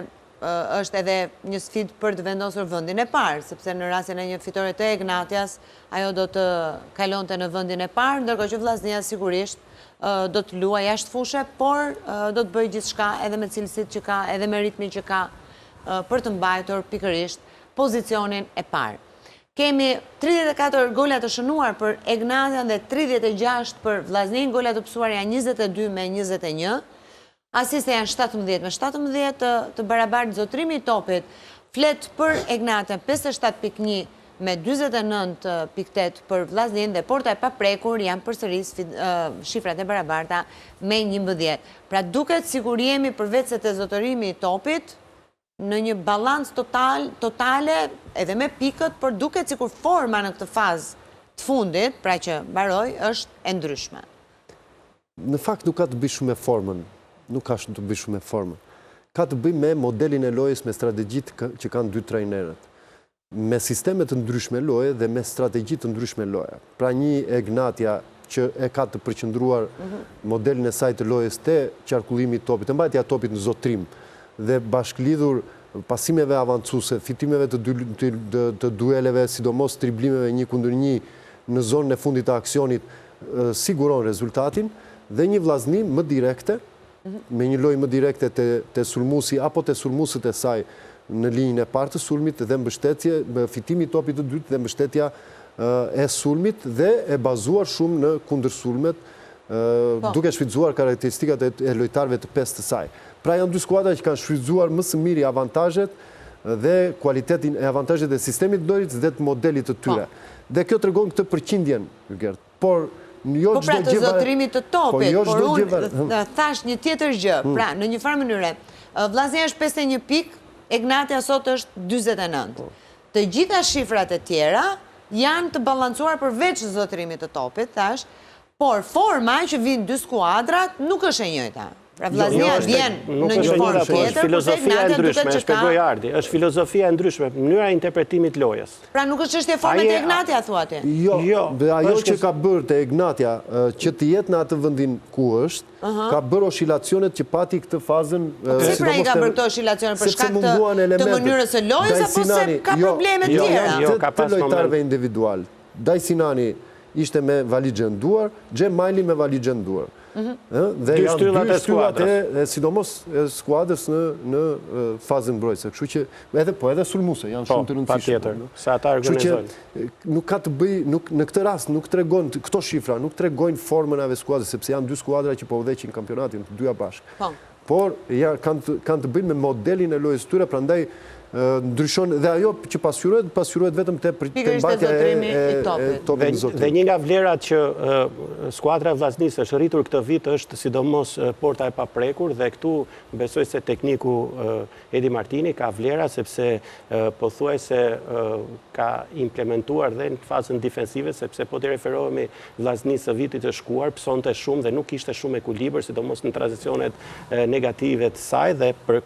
është edhe një sfidë për të vendosur vendin e parë, sepse në rastin e një fitore të Egnatias, ajo do të kalonte në vendin e parë, ndërkohë që Vllaznia sigurisht do të luajë jashtë fushe, por do të bëjë gjithçka edhe me cilësitë që ka, edhe me ritmin që ka për të mbajtur pikërisht pozicionin e parë. Kemi 34 gola të shënuar për Egnatian dhe 36 për Vllazninë, gola të pësuar janë 22 me 21. Asiste janë 17 me 17 të, të barabartë zotërimi i topit. Flet për Egnatian 57.1 me 49.8 për Vllazninë dhe porta e paprekur janë përsëri shifrat e barabarta me 11. Pra duket sikur jemi përveçse te zotërimi i topit, në një balancë total, totale edhe me pikët, por duket sikur forma në këtë fazë të fundit, pra që mbaroi, është e ndryshme. Në fakt nuk ka të bëjë shumë me formën, nuk ka të bëjë shumë me formën. Ka të bëjë me modelin e lojës, me strategjitë që kanë dy trajnerët. Me sisteme të ndryshme loje dhe me strategji të ndryshme loje. Pra një Egnatia që e ka të përqendruar modelin e saj të lojës te qarkullimi i topit, te mbajtja e topit në zotrim dhe bashkëlidhur pasimeve avancuese, fitimeve të të të dueleve, sidomos driblimeve një kundër një në zonën e fundit të aksionit, siguron rezultatin dhe një Vllazni më direkte, me një lojë më direkte te te sulmuesi apo te sulmuesit e saj në linjën e parë të sulmit dhe mbështetje, fitimi i topit të dytë dhe mbështetja e sulmit dhe e bazuar shumë në kundërsulmet po. duke shfrytëzuar karakteristikat e lojtarëve të pestë të saj. Pra janë dy skuadra që kanë shfrytëzuar më së miri avantazhet dhe kualitetin e avantazhet e sistemit të lojës dhe të modelit të tyre. Po. Dhe kjo tregon këtë përqindjen, Gert. Por, jo po pra, çdo gjë... Po pra të zotërimit të topit, po, jo por unë thashë një tjetër gjë, hmm. pra në një farë mënyre, Vllaznia është 51 pikë, Egnatia sot është 49. Po. Të gjitha shifrat e tjera janë të balancuar përveç zotërimit të topit, thashë, por forma që vijnë dy skuadrat nuk është e njëjta. Pra jo, Vllaznia jo, vjen në një formë po, tjetër, kurse Egnatia duket që ka... Ardi, është filozofia e ndryshme, mënyra e interpretimit të lojës. Pra nuk është çështje forme te Egnatia, thua ti? Jo, jo, dhe ajo që ka bërë te Egnatia, që të jetë në atë vendin ku është, ka bërë oshilacionet që pati këtë fazën... Po pse pra i ka bërë këto oshilacione, për shkak të mënyrës së lojës, apo se ka jo, probleme të tjera? Jo, të lojtarëve individual. Dajsinani ishte me valixhe në duar, Xhemajli me valixhe në duar. Mhm. Dhe janë dy shtyllat e sidomos e skuadrës në në fazën mbrojtëse. Kështu që edhe po edhe sulmuese janë po, shumë të rëndësishme. Patjetër, se ata organizojnë. Kështu që nuk ka të bëjë, nuk në këtë rast nuk tregon këto shifra, nuk tregojnë formën e skuadrës sepse janë dy skuadra që po udhëheqin kampionatin, të dyja bashkë. Po. Por ja kanë të, kanë të bëjnë me modelin e lojës së tyre, prandaj ndryshon dhe ajo që pasqyrohet, pasqyrohet vetëm te te mbajtja e, e, e topit në zotërim. Dhe një nga vlerat që skuadra e Vllaznisë është rritur këtë vit është sidomos porta e paprekur dhe këtu besoj se tekniku Edi Martini ka vlera sepse pothuajse ka implementuar dhe në fazën difensive sepse po t'i referohemi Vllaznisë së vitit të shkuar pësonte shumë dhe nuk kishte shumë ekuilibër sidomos në tranzicionet negative të saj dhe për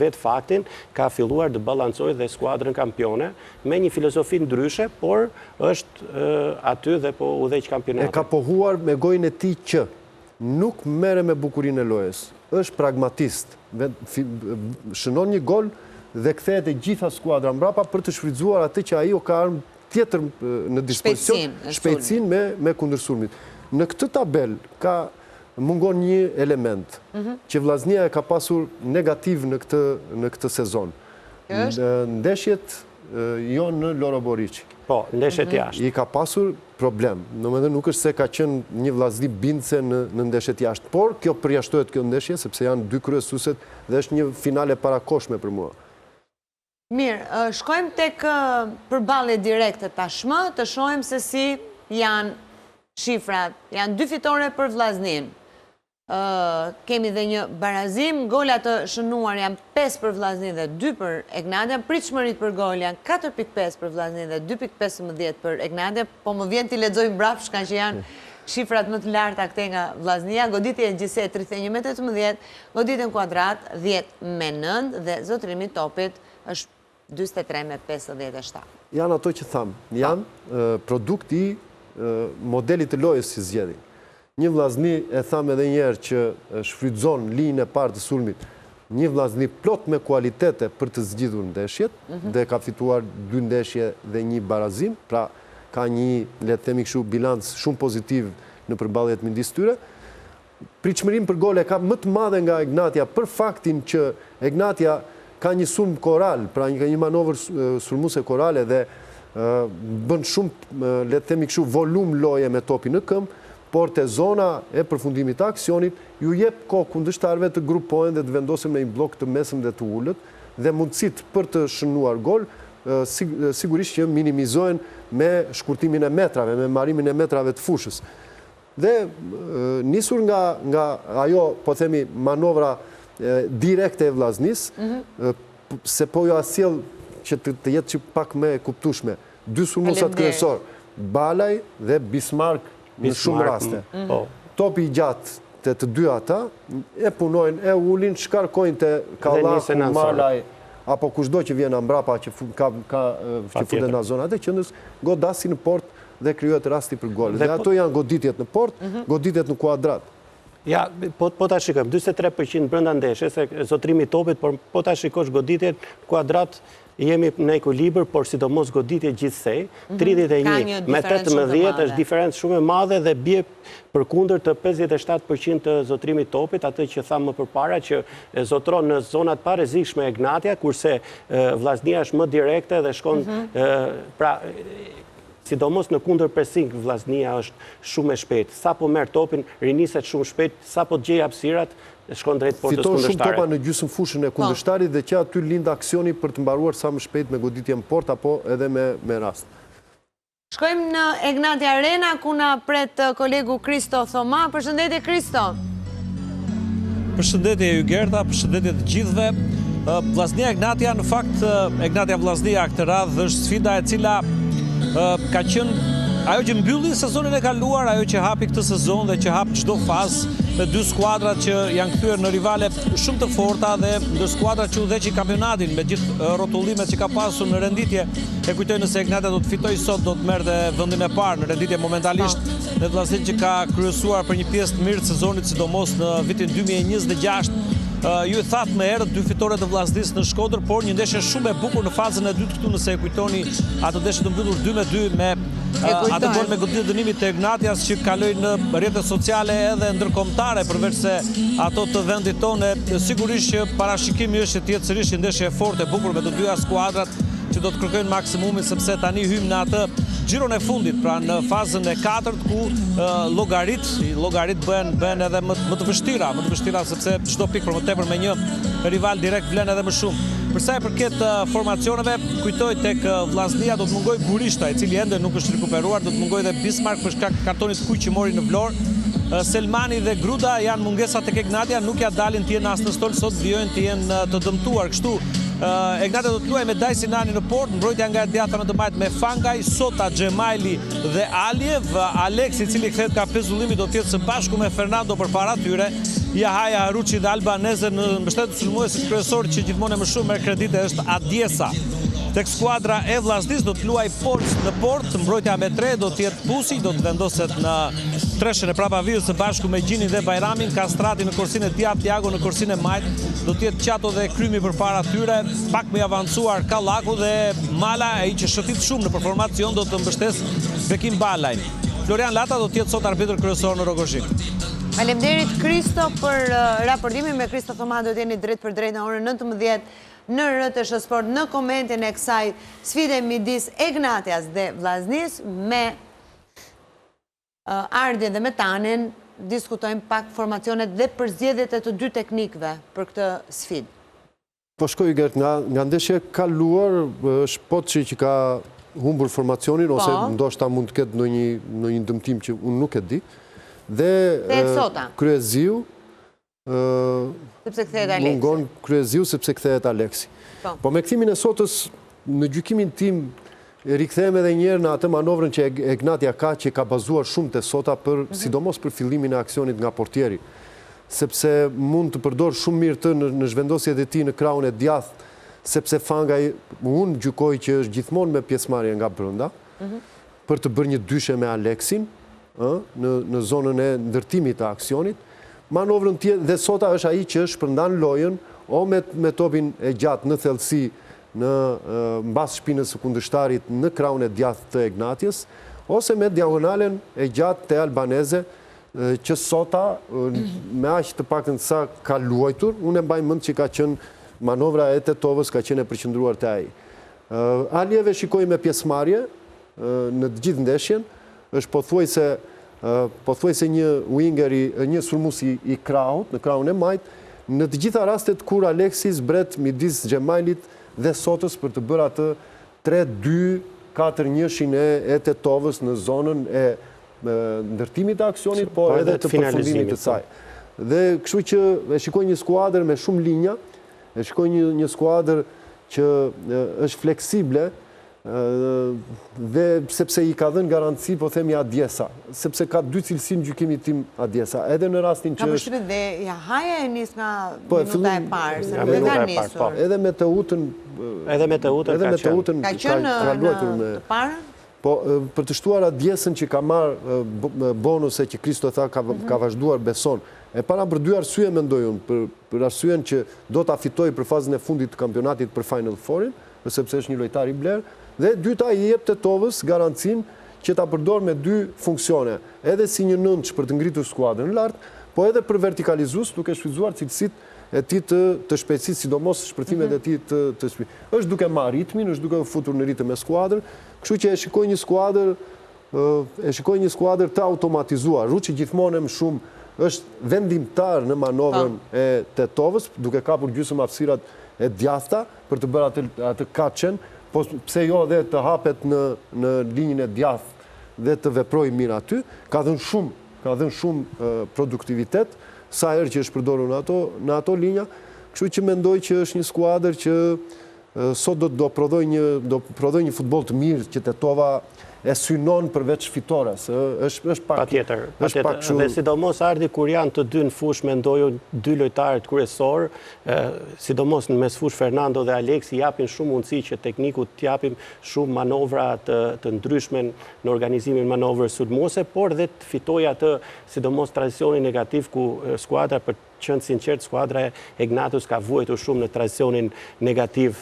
vetë faktin ka filluar të. të balancojë dhe skuadrën kampione me një filozofi ndryshe, por është aty dhe po udhëheq kampionatin. E ka pohuar me gojën e tij që nuk merret me bukurinë e lojës, është pragmatist, shënon një gol dhe kthehet e gjitha skuadra mbrapa për të shfrytëzuar atë që ai o ka armë tjetër në dispozicion, shpejtësinë me me kundërsulmit. Në këtë tabelë ka mungon një element mhm. që Vllaznia e ka pasur negativ në këtë në këtë sezon. Ndeshjet jo në Loro Boriçi. Po, ndeshjet mhm. jashtë. I ka pasur problem. Domethënë nuk është se ka qenë një Vllazni bindëse në në ndeshjet jashtë, por kjo përjashtohet kjo ndeshje sepse janë dy kryesueset dhe është një finale e parakohshme për mua. Mirë, shkojmë tek përballjet direkte tashmë, të shohim se si janë shifrat. Janë dy fitore për Vllazninë. Kemi dhe një barazim, gola të shënuar janë 5 për Vllazninë dhe 2 për Egnatian, pritshmëritë për gol janë 4.5 për Vllazninë dhe 2.15 për Egnatian, po më vjen t'i lexoj mbrapsht ngaqë janë shifrat më të larta këtej nga Vllaznia, goditje gjithsej 31 me 18, Goditje në kuadrat 10 me 9 dhe zotërimi i topit është 43 me 57. Janë ato që thamë, janë produkt i modelit të lojës që zgjedhin. Një Vllazni, e thamë edhe një herë që shfrytëzon linjën e parë të sulmit, një Vllazni plot me kualitete për të zgjidhur ndeshjet mhm. dhe ka fituar dy ndeshje dhe një barazim, pra ka një, le të themi kështu, bilanc shumë pozitiv në përballjet midis tyre. Pritshmërinë për gol e ka më të madhe nga Egnatia për faktin që Egnatia ka një sulm koral, pra ka një manovër sulmuese korale dhe bën shumë, le të themi kështu, volum loje me topin në këmbë, por te zona e përfundimit të aksionit ju jep kohë kundërshtarëve të grupohen dhe të vendosen me një bllok të mesëm dhe të ulët dhe mundësitë për të shënuar gol sigurisht që minimizohen me shkurtimin e metrave, me mbarimin e metrave të fushës. Dhe nisur nga nga ajo, po themi, manovra direkte e Vllaznisë, mhm. se po jua sjell që të, të jetë që pak më e kuptueshme. Dy sulmuesat kryesorë, Balaj dhe Bismarck në shumë raste. Mm. Po. Topi i gjatë te të dy ata, e punojnë, e ulin, shkarkojnë te Kallaku, Malaj, apo kushdo që vjen mbrapa që ka, ka, që futet në zonat e qendrës, godasin në portë dhe krijohet rasti për gol. Dhe ato janë goditjet në portë, mhm. goditjet në kuadrat. Ja, po, po ta shikojmë, 43% brenda ndeshjes, e zotërimi i topit, por po ta shikosh goditjet në kuadrat, jemi në ekuilibër, por sidomos goditje gjithsej, 31 mhm. me 18 është diferencë shumë e madhe dhe bie përkundër të 57% të zotërimit të topit, atë që thamë më përpara, që e zotëron në zonat e parrezikshme Egnatia, kurse Vllaznia është më direkte dhe shkon, mhm. pra, Sidomos në kundërpresing Vllaznia është shumë e shpejtë. Sapo merr topin, riniset shumë shpejt, sapo të gjejë hapësirat, shkon drejt portës kundërshtare. Fiton shumë topa në gjysmë fushën e kundërshtarit dhe që aty lind aksioni për të mbaruar sa më shpejt me goditje në portë apo edhe me me rast. Shkojmë në Egnatia Arena ku na pret kolegu Kristo Thoma. Përshëndetje Kristo. Përshëndetje Hygerta, përshëndetje të gjithëve. Vllaznia Egnatia, në fakt, Egnatia Vllaznia këtë radhë është sfida e cila ka qenë ajo që mbylli sezonin e kaluar, ajo që hapi këtë sezon dhe që hap çdo fazë me dy skuadrat që janë kthyer në rivale shumë të forta dhe ndër skuadrat që udhëheqin kampionatin me gjithë rrotullimet që ka pasur në renditje. E kujtoj nëse Egnatia do të fitojë sot do të merrte vendin e parë në renditje momentalisht. Me Vllazninë që ka kryesuar për një pjesë të mirë të sezonit, sidomos në vitin 2026. Ju e thatë më herët dy fitore të Vllaznisë në Shkodër, por një ndeshje shumë e bukur në fazën e dytë këtu nëse e kujtoni atë ndeshje të mbyllur 2 me 2 me atë gol me goditje dënimi të Egnatias që kaloi në rrjetet sociale edhe ndërkombëtare përveç se ato të vendit tonë. Sigurisht që parashikimi është që të jetë sërish një ndeshje e fortë e bukur me të dyja skuadrat që do të kërkojnë maksimumin sepse tani hyjmë në atë xhiron e fundit, pra në fazën e katërt ku llogaritë, llogaritë bëhen bëhen edhe më më të vështira, më të vështira sepse çdo pikë për më tepër me një rival direkt vlen edhe më shumë. Për sa i përket formacioneve, kujtoj tek Vllaznia do të mungojë Gurishta, i cili ende nuk është rikuperuar, do të mungojë dhe Bismarck për shkak të kartonit të kuq që mori në Vlorë. Selmani dhe Gruda janë mungesa tek Egnatia, nuk ia dalin të jenë as në stol sot, vijojnë të jenë të dëmtuar. Kështu, Egnatia do të luajë me Dajsinani në portë, mbrojtja nga e djathta në të majtë me Fangaj, Sota, Xhemajli dhe Aliev. Alex, i cili kthehet nga pezullimi, do të jetë së bashku me Fernando përpara tyre. Jahaja, Ruçi dhe Albaneze në mbështetje të sulmuesit kryesor që gjithmonë e më shumë merr kredite është Adjesa. Tek skuadra e Vllaznisë do të luajë Polc në portë, mbrojtja me 3 do të jetë Pusi, do të vendoset në treshen e prapavijës së bashku me Gjinin dhe Bajramin, Kastrati në korsinë e djathtë, Jago në korsinë e majtë, do të jetë Qato dhe Krymi përpara tyre, pak më i avancuar Kallaku dhe Mala, ai që shëtit shumë në formacion do të mbështesë Bekim Balajn. Florian Lata do të jetë sot arbitër kryesor në Rrogozhinë. Faleminderit Kristo për raportimin me Kristo Thoma do të jeni drejtpërdrejt në orën 19 në RTS Sport në komentin e kësaj sfide midis Egnatias dhe Vllaznisë me Ardin dhe me Tanin diskutojmë pak formacionet dhe përzgjedhjet e të dy teknikëve për këtë sfidë. Po shkoj Gert, nga nga ndeshja e kaluar është Poçi që ka humbur formacionin ose po. ndoshta mund të ketë ndonjë ndonjë dëmtim që unë nuk e di. Dhe Kryeziu ë sepse kthehet Aleksi. Mungon Kryeziu sepse kthehet Aleksi. Po. po me kthimin e Sotës në gjykimin tim rikthehem edhe një herë në atë manovrën që Egnatia ka që ka bazuar shumë te Sota për mm -hmm. sidomos për fillimin e aksionit nga portieri. sepse mund të përdorë shumë mirë të në zhvendosjet e tij në krahun e djathtë, sepse Fangaj unë gjykoj që është gjithmonë me pjesëmarrje nga brenda, mhm. për të bërë një dyshe me Aleksin, ë, në në zonën e ndërtimit të aksionit. Manovrën tjetër dhe Sota është ai që shpërndan lojën o me me topin e gjatë në thellësi në mbas shpinës së kundërshtarit në krahun e djathtë të Egnatias, ose me diagonalen e gjatë te Albaneze që Sota, me aq të paktën sa ka luajtur, unë e mbaj mend që ka qenë manovra e Tetovës ka qenë e përqendruar te ai. Aliev e shikoj me pjesëmarrje në të gjithë ndeshjen, është pothuajse pothuajse një winger i një sulmues i krahut, në krahun e majtë, në të gjitha rastet kur Aleksi zbret midis Xhemajlit dhe Sotës për të bërë atë 3-2 4 njëshin e Tetovës në zonën e ndërtimit të aksionit, po, po edhe të përfundimit të saj. Po. Dhe kështu që e shikoj një skuadër me shumë linja, e shikoj një, një skuadër që është fleksible, dhe sepse i ka dhënë garanci, po themi Adjesa, sepse ka dy cilësi në gjykimin tim Adjesa, edhe në rastin që është... Ka përshtypjen dhe Jahaja e nis nga po, minuta e parë, se nuk e ka nisur. Po. Edhe me Teutën... Edhe me Teutën ka qenë. Ka qenë në të parën? Po, për të shtuar Adjesën që ka marrë bonuse që Kristo tha ka, mhm. ka vazhduar beson. E para për dy arsye mendoj unë, për, për arsyen që do ta fitojë për fazën e fundit të kampionatit për Final Fourin, sepse është një lojtar i blerë, dhe e dyta i jep Tetovës garancinë që ta përdor me dy funksione, edhe si një nëntësh për të ngritur skuadrën lart, po edhe për vertikalizues duke shfrytëzuar cilësitë e tij të të shpejtësisë, sidomos shpërthimet mhm. e tij të të shpejtësisë. Është duke marrë ritmin, është duke u futur në ritëm me skuadrën, Kështu që e shikoj një skuadër e shikoj një skuadër të automatizuar. Ruçi gjithmonë e më shumë është vendimtar në manovrën po. e Tetovës, duke kapur gjysmë hapësirat e djathta për të bërë atë atë kaçen, po pse jo dhe të hapet në në linjën e djathtë dhe të veprojë mirë aty. Ka dhënë shumë, ka dhënë shumë produktivitet sa herë që është përdorur në ato në ato linja, kështu që mendoj që është një skuadër që Sot do do prodhojë një do prodhojë një futboll të mirë që Tetova e synon përveç fitores, ë, është është pak Patjetër, është pak kështu. Dhe sidomos Ardi kur janë të dy në fushë, mendoj unë dy lojtarët kryesorë, sidomos në mesfushë Fernando dhe Aleksi japin shumë mundësi që teknikut të japim shumë manovra të të ndryshme në organizimin e manovrës sulmuese, por dhe të fitojë atë sidomos tranzicionin negativ ku skuadra për qenë sinqertë, skuadra e Egnatias ka vuajtur shumë në tranzicionin negativ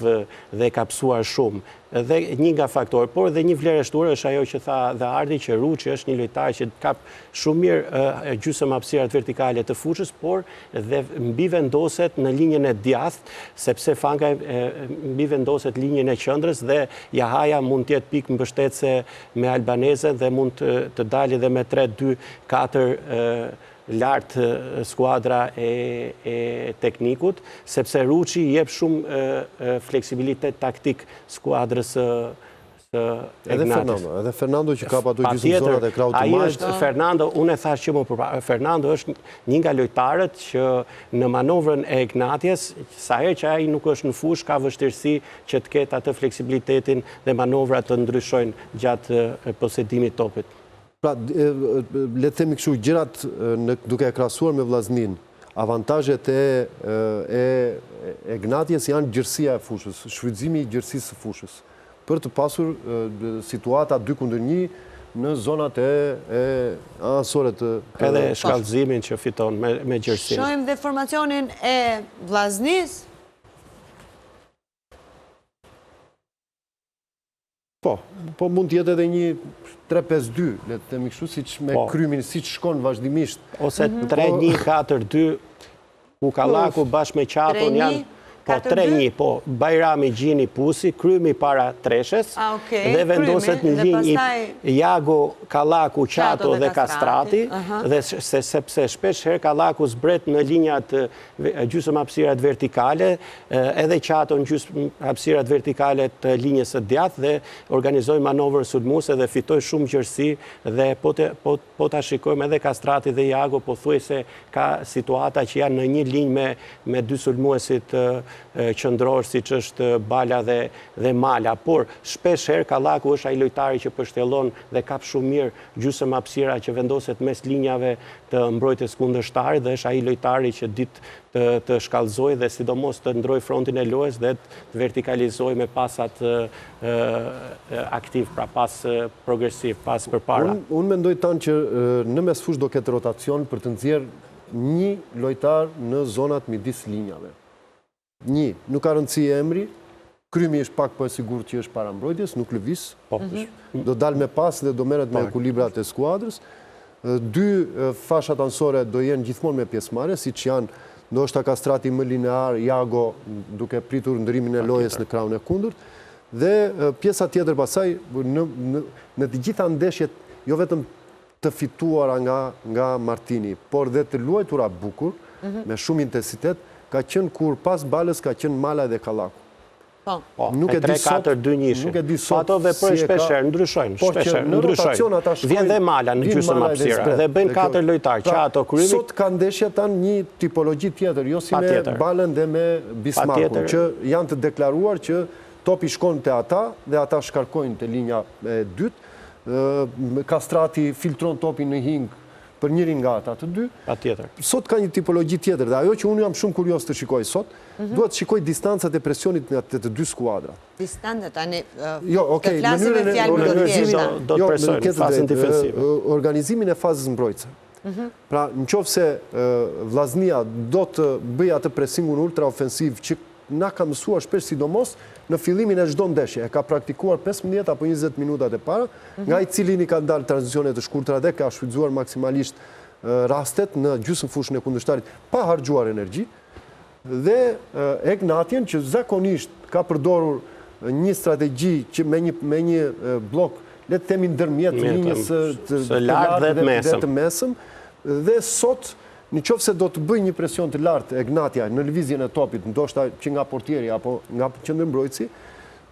dhe ka pësuar shumë. Dhe një nga faktorët, por dhe një vlerë e shtuar është ajo që tha dhe Ardi që Ruçi është një lojtar që kap shumë mirë gjysmë hapësirat vertikale të fushës, por dhe mbivendoset në linjën e djathtë, sepse Fangaj mbivendoset linjën e qendrës dhe Jahaja mund të jetë pikë mbështetëse me Albanezen dhe mund të dalë dhe me 3 2 4 lart skuadra e e teknikut, sepse Ruçi i jep shumë fleksibilitet taktik skuadrës së së Edhe Fernando, edhe Fernando që kap ato gjysmë zonat e krahut të majtë. Ai është Fernando, unë e thashë që më përpara, Fernando është një nga lojtarët që në manovrën e Egnatias, sa herë që ai nuk është në fushë, ka vështirësi që të ketë atë fleksibilitetin dhe manovrat të ndryshojnë gjatë posedimit të topit. Pra, le të themi kështu, gjërat në, duke e krahasuar me Vllazninë, Avantazhet e e Egnatias janë gjerësia e fushës, shfrytëzimi i gjerësisë së fushës, për të pasur situata 2 kundër 1 në zonat e e anësore të Edhe shkallëzimin që fiton me me gjerësinë. Shohim dhe formacionin e Vllaznisë. Po, po mund të jetë edhe një 3-5-2, le të themi kështu, siç me po. Krymin, siç shkon vazhdimisht. Ose 3-1-4-2, ku Kallaku bashkë me Qaton janë... Po, 3-1, po, Bajrami, Gjini, Pusi, Krymi para treshes, ah, dhe vendoset në linjë Jago, Kallaku, Qato dhe Kastrati, dhe sepse shpesh herë Kallaku zbret në linjat gjysëm hapësirat vertikale, edhe Qato në gjysëm hapësirat vertikale të linjës së djathtë dhe organizoi manovër sulmuese dhe fitoi shumë gjerësi dhe po të po po ta shikojmë edhe Kastrati dhe Jago pothuajse ka situata që janë në një linjë me me dy sulmuesit qendrorë siç është Bala dhe dhe Mala, por shpesh herë Kallaku është ai lojtari që pështjellon dhe kap shumë mirë gjysëm hapësira që vendoset mes linjave të mbrojtjes kundërshtare dhe është ai lojtari që di të të shkallëzojë dhe sidomos të ndrojë frontin e lojës dhe të vertikalizojë me pasat aktiv, pra pas progresiv, pas përpara. Unë mendoj tanë që në mesfushë do ketë rotacion për të nxjerrë një lojtar në zonat midis linjave. Një, nuk ka rëndësi emri, Krymi është pak po e sigurt që është para mbrojtjes, nuk lëviz, po. Mhm. do dalë me pas dhe do merret me ekuilibrat e skuadrës. Dy, fashat anësore do jenë gjithmonë me pjesëmarrje, siç janë ndoshta Kastrati më linear, Jago duke pritur ndërrimin e lojës në krahun e kundërt. Dhe pjesa tjetër pastaj në në në të gjitha ndeshjet, jo vetëm të fituara nga nga Martini, por dhe të luajtura bukur, mhm. me shumë intensitet, ka qenë kur pas balës ka qenë Malaj dhe Kallaku. Po. po nuk e di sot, 4 2 1 Nuk e di sot. Po ato veprojnë shpesh herë, ndryshojnë, po shpesh herë, ndryshojnë. Ata shkojnë. Vjen dhe Mala në gjysmë hapësira dhe bëjnë katër lojtarë, pra, që ato Krymi. Sot ka ndeshja tan një tipologji tjetër, jo si me Balën dhe me Bismarckun, që janë të deklaruar që topi shkon te ata dhe ata shkarkojnë te linja e dytë. Kastrati filtron topin në hing për njërin nga ata të dy. Patjetër. Sot ka një tipologji tjetër dhe ajo që unë jam shumë kurioz të shikoj sot, mhm. dua të shikoj distancat e presionit nga të të dy skuadrat. Distancat tani jo, okay, të flasim me fjalë më të thjeshta. Do të jo, presojnë fazën defensive. Organizimin e fazës mbrojtëse. Mhm. Pra, në qoftë se Vllaznia do të bëjë atë presingun ultraofensiv që na ka mësuar shpesh sidomos në fillimin e çdo ndeshje. E ka praktikuar 15 apo 20 minutat e para, mhm. nga i cili i kanë dalë tranzicione të shkurtra dhe ka shfrytëzuar maksimalisht rastet në gjysmë fushën e kundërshtarit pa harxhuar energji dhe Egnatien që zakonisht ka përdorur një strategji që me një me një bllok le të themi ndërmjet linjës së të lartë dhe të mesëm dhe sot Në qoftë se do të bëjë një presion të lartë Egnatia në lëvizjen e topit, ndoshta që nga portieri apo nga qendërmbrojtësi,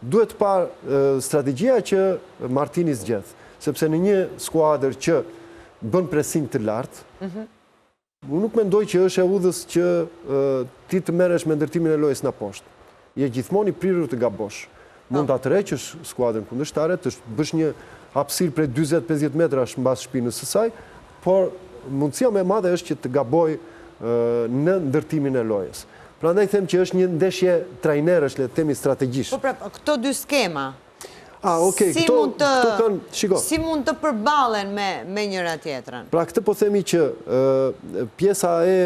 duhet parë strategjia që Martini zgjedh, sepse në një skuadër që bën presing të lartë, mhm. unë nuk mendoj që është e udhës që ti të merresh me ndërtimin e lojës nga poshtë. Je gjithmonë i prirur të gabosh. Mund ta tërheqësh skuadrën kundërshtare, të bësh një hapësirë prej 40-50 metrash mbas shpinës së saj, por mundësia më e madhe është që të gabojë në ndërtimin e lojës. Prandaj them që është një ndeshje trajnerësh, le të themi strategjish. Po pra, këto dy skema. Ah, okay, si mund të kanë, shiko. Si mund të përballen me me njëra tjetrën? Pra këtë po themi që pjesa e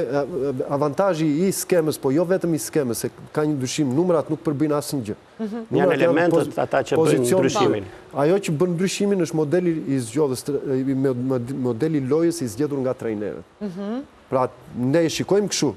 avantazhi i skemës, po jo vetëm i skemës, se ka një dyshim, numrat nuk përbëjnë asnjë gjë. Mhm. Janë elementët ata që bëjnë ndryshimin. Ajo që bën ndryshimin është modeli i zgjodhës, modeli i lojës i zgjedhur nga trajnerët. Mhm. Pra ne e shikojmë kështu,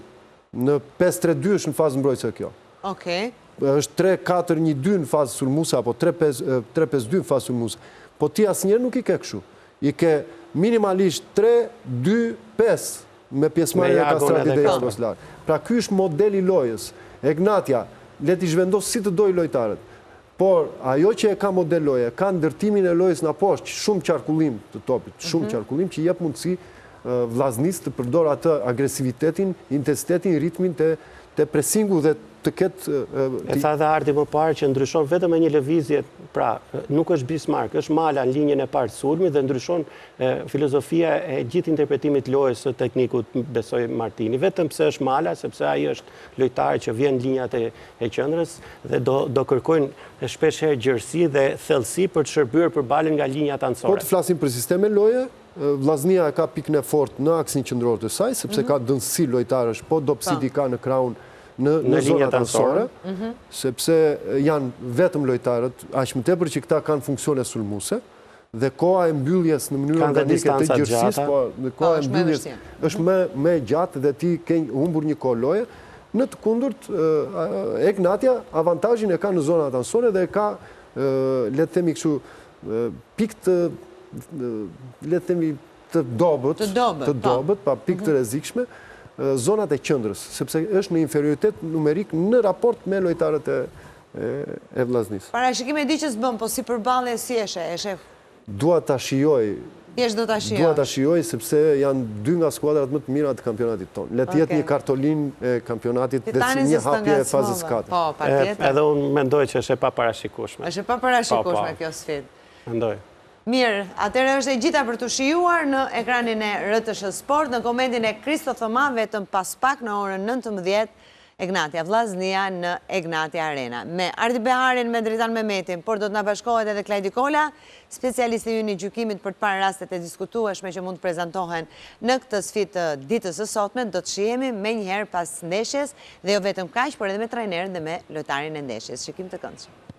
në 5-3-2 është në fazë mbrojtëse kjo. Okej. Është 3-4-1-2 në fazë sulmuese apo 3-5-2 në fazë sulmuese. Po ti asnjëherë nuk i ke kështu. I ke minimalisht 3-2-5 me pjesëmarrjen e Kastratit dhe Jagos lart. Pra ky është modeli i lojës. Egnatia, le t'i zhvendosë si të dojë lojtarët. Por ajo që e ka model loje, ka ndërtimin e lojës nga poshtë, shumë qarkullim të topit, shumë mhm. qarkullim që i jep mundësi Vllaznisë të përdorë atë agresivitetin, intensitetin, ritmin te te presingu dhe të ketë... E tha dhe Ardi më parë që ndryshon vetëm me një lëvizje, pra nuk është Bismarck, është Mala në linjën e parë të sulmit dhe ndryshon filozofia e gjithë interpretimit lojës së teknikut, besoj Martini. Vetëm pse është Mala, sepse ai është lojtar që vjen në linjat e qendrës dhe do kërkojnë shpesh herë gjerësi dhe thellësi për të shërbyer për balën nga linjat anësore. Po të flasim për sisteme loje, Vllaznia e ka pikën e fortë në aksin qendror të saj, sepse mhm. ka dendësi lojtarësh, po dobësitë po. i ka në krahun në, në zonat anësore, mhm. sepse janë vetëm lojtarët, aq më tepër që këta kanë funksione sulmuese, dhe koha e mbylljes në mënyrë organike të gjerësisë, po, dhe koha po, e mbylljes është më më e gjatë dhe ti ke humbur një kohë loje. Në të kundërt, Egnatia avantazhin e ka në zonat anësore dhe e ka le të themi kështu pikë të le të themi të dobët, të dobët, të po. dobët, pa pikë të mhm. rrezikshme, zonat e qendrës, sepse është në inferioritet numerik në raport me lojtarët e e Vllaznisë. Parashikim e di që s'bën, po si përballje si e sheh, e sheh? Dua ta shijoj. Thjesht do ta shijosh. Dua ta shijoj sepse janë dy nga skuadrat më të mira të kampionatit tonë. Le të jetë një kartolinë e kampionatit dhe si një hapje e fazës 4. Po, patjetër. Edhe unë mendoj që është e paparashikueshme. Është e paparashikueshme po, po. kjo sfidë. Mendoj. Mirë, atëherë është e gjitha për t'u shijuar në ekranin e RTSH Sport, në komentin e Kristo Thoma vetëm pas pak në orën 19 Egnatia Vllaznia në Egnatia Arena. Me Ardi Beharin, me Dritan Mehmetin, por do të na bashkohet edhe Klajdi Kola, specialisti ynë i gjykimit për të parë rastet e diskutueshme që mund të prezantohen në këtë sfidë të ditës së sotme, do të shihemi menjëherë pas ndeshjes dhe jo vetëm kaq, por edhe me trajnerët dhe me lojtarin e ndeshjes. Shikim të këndshëm.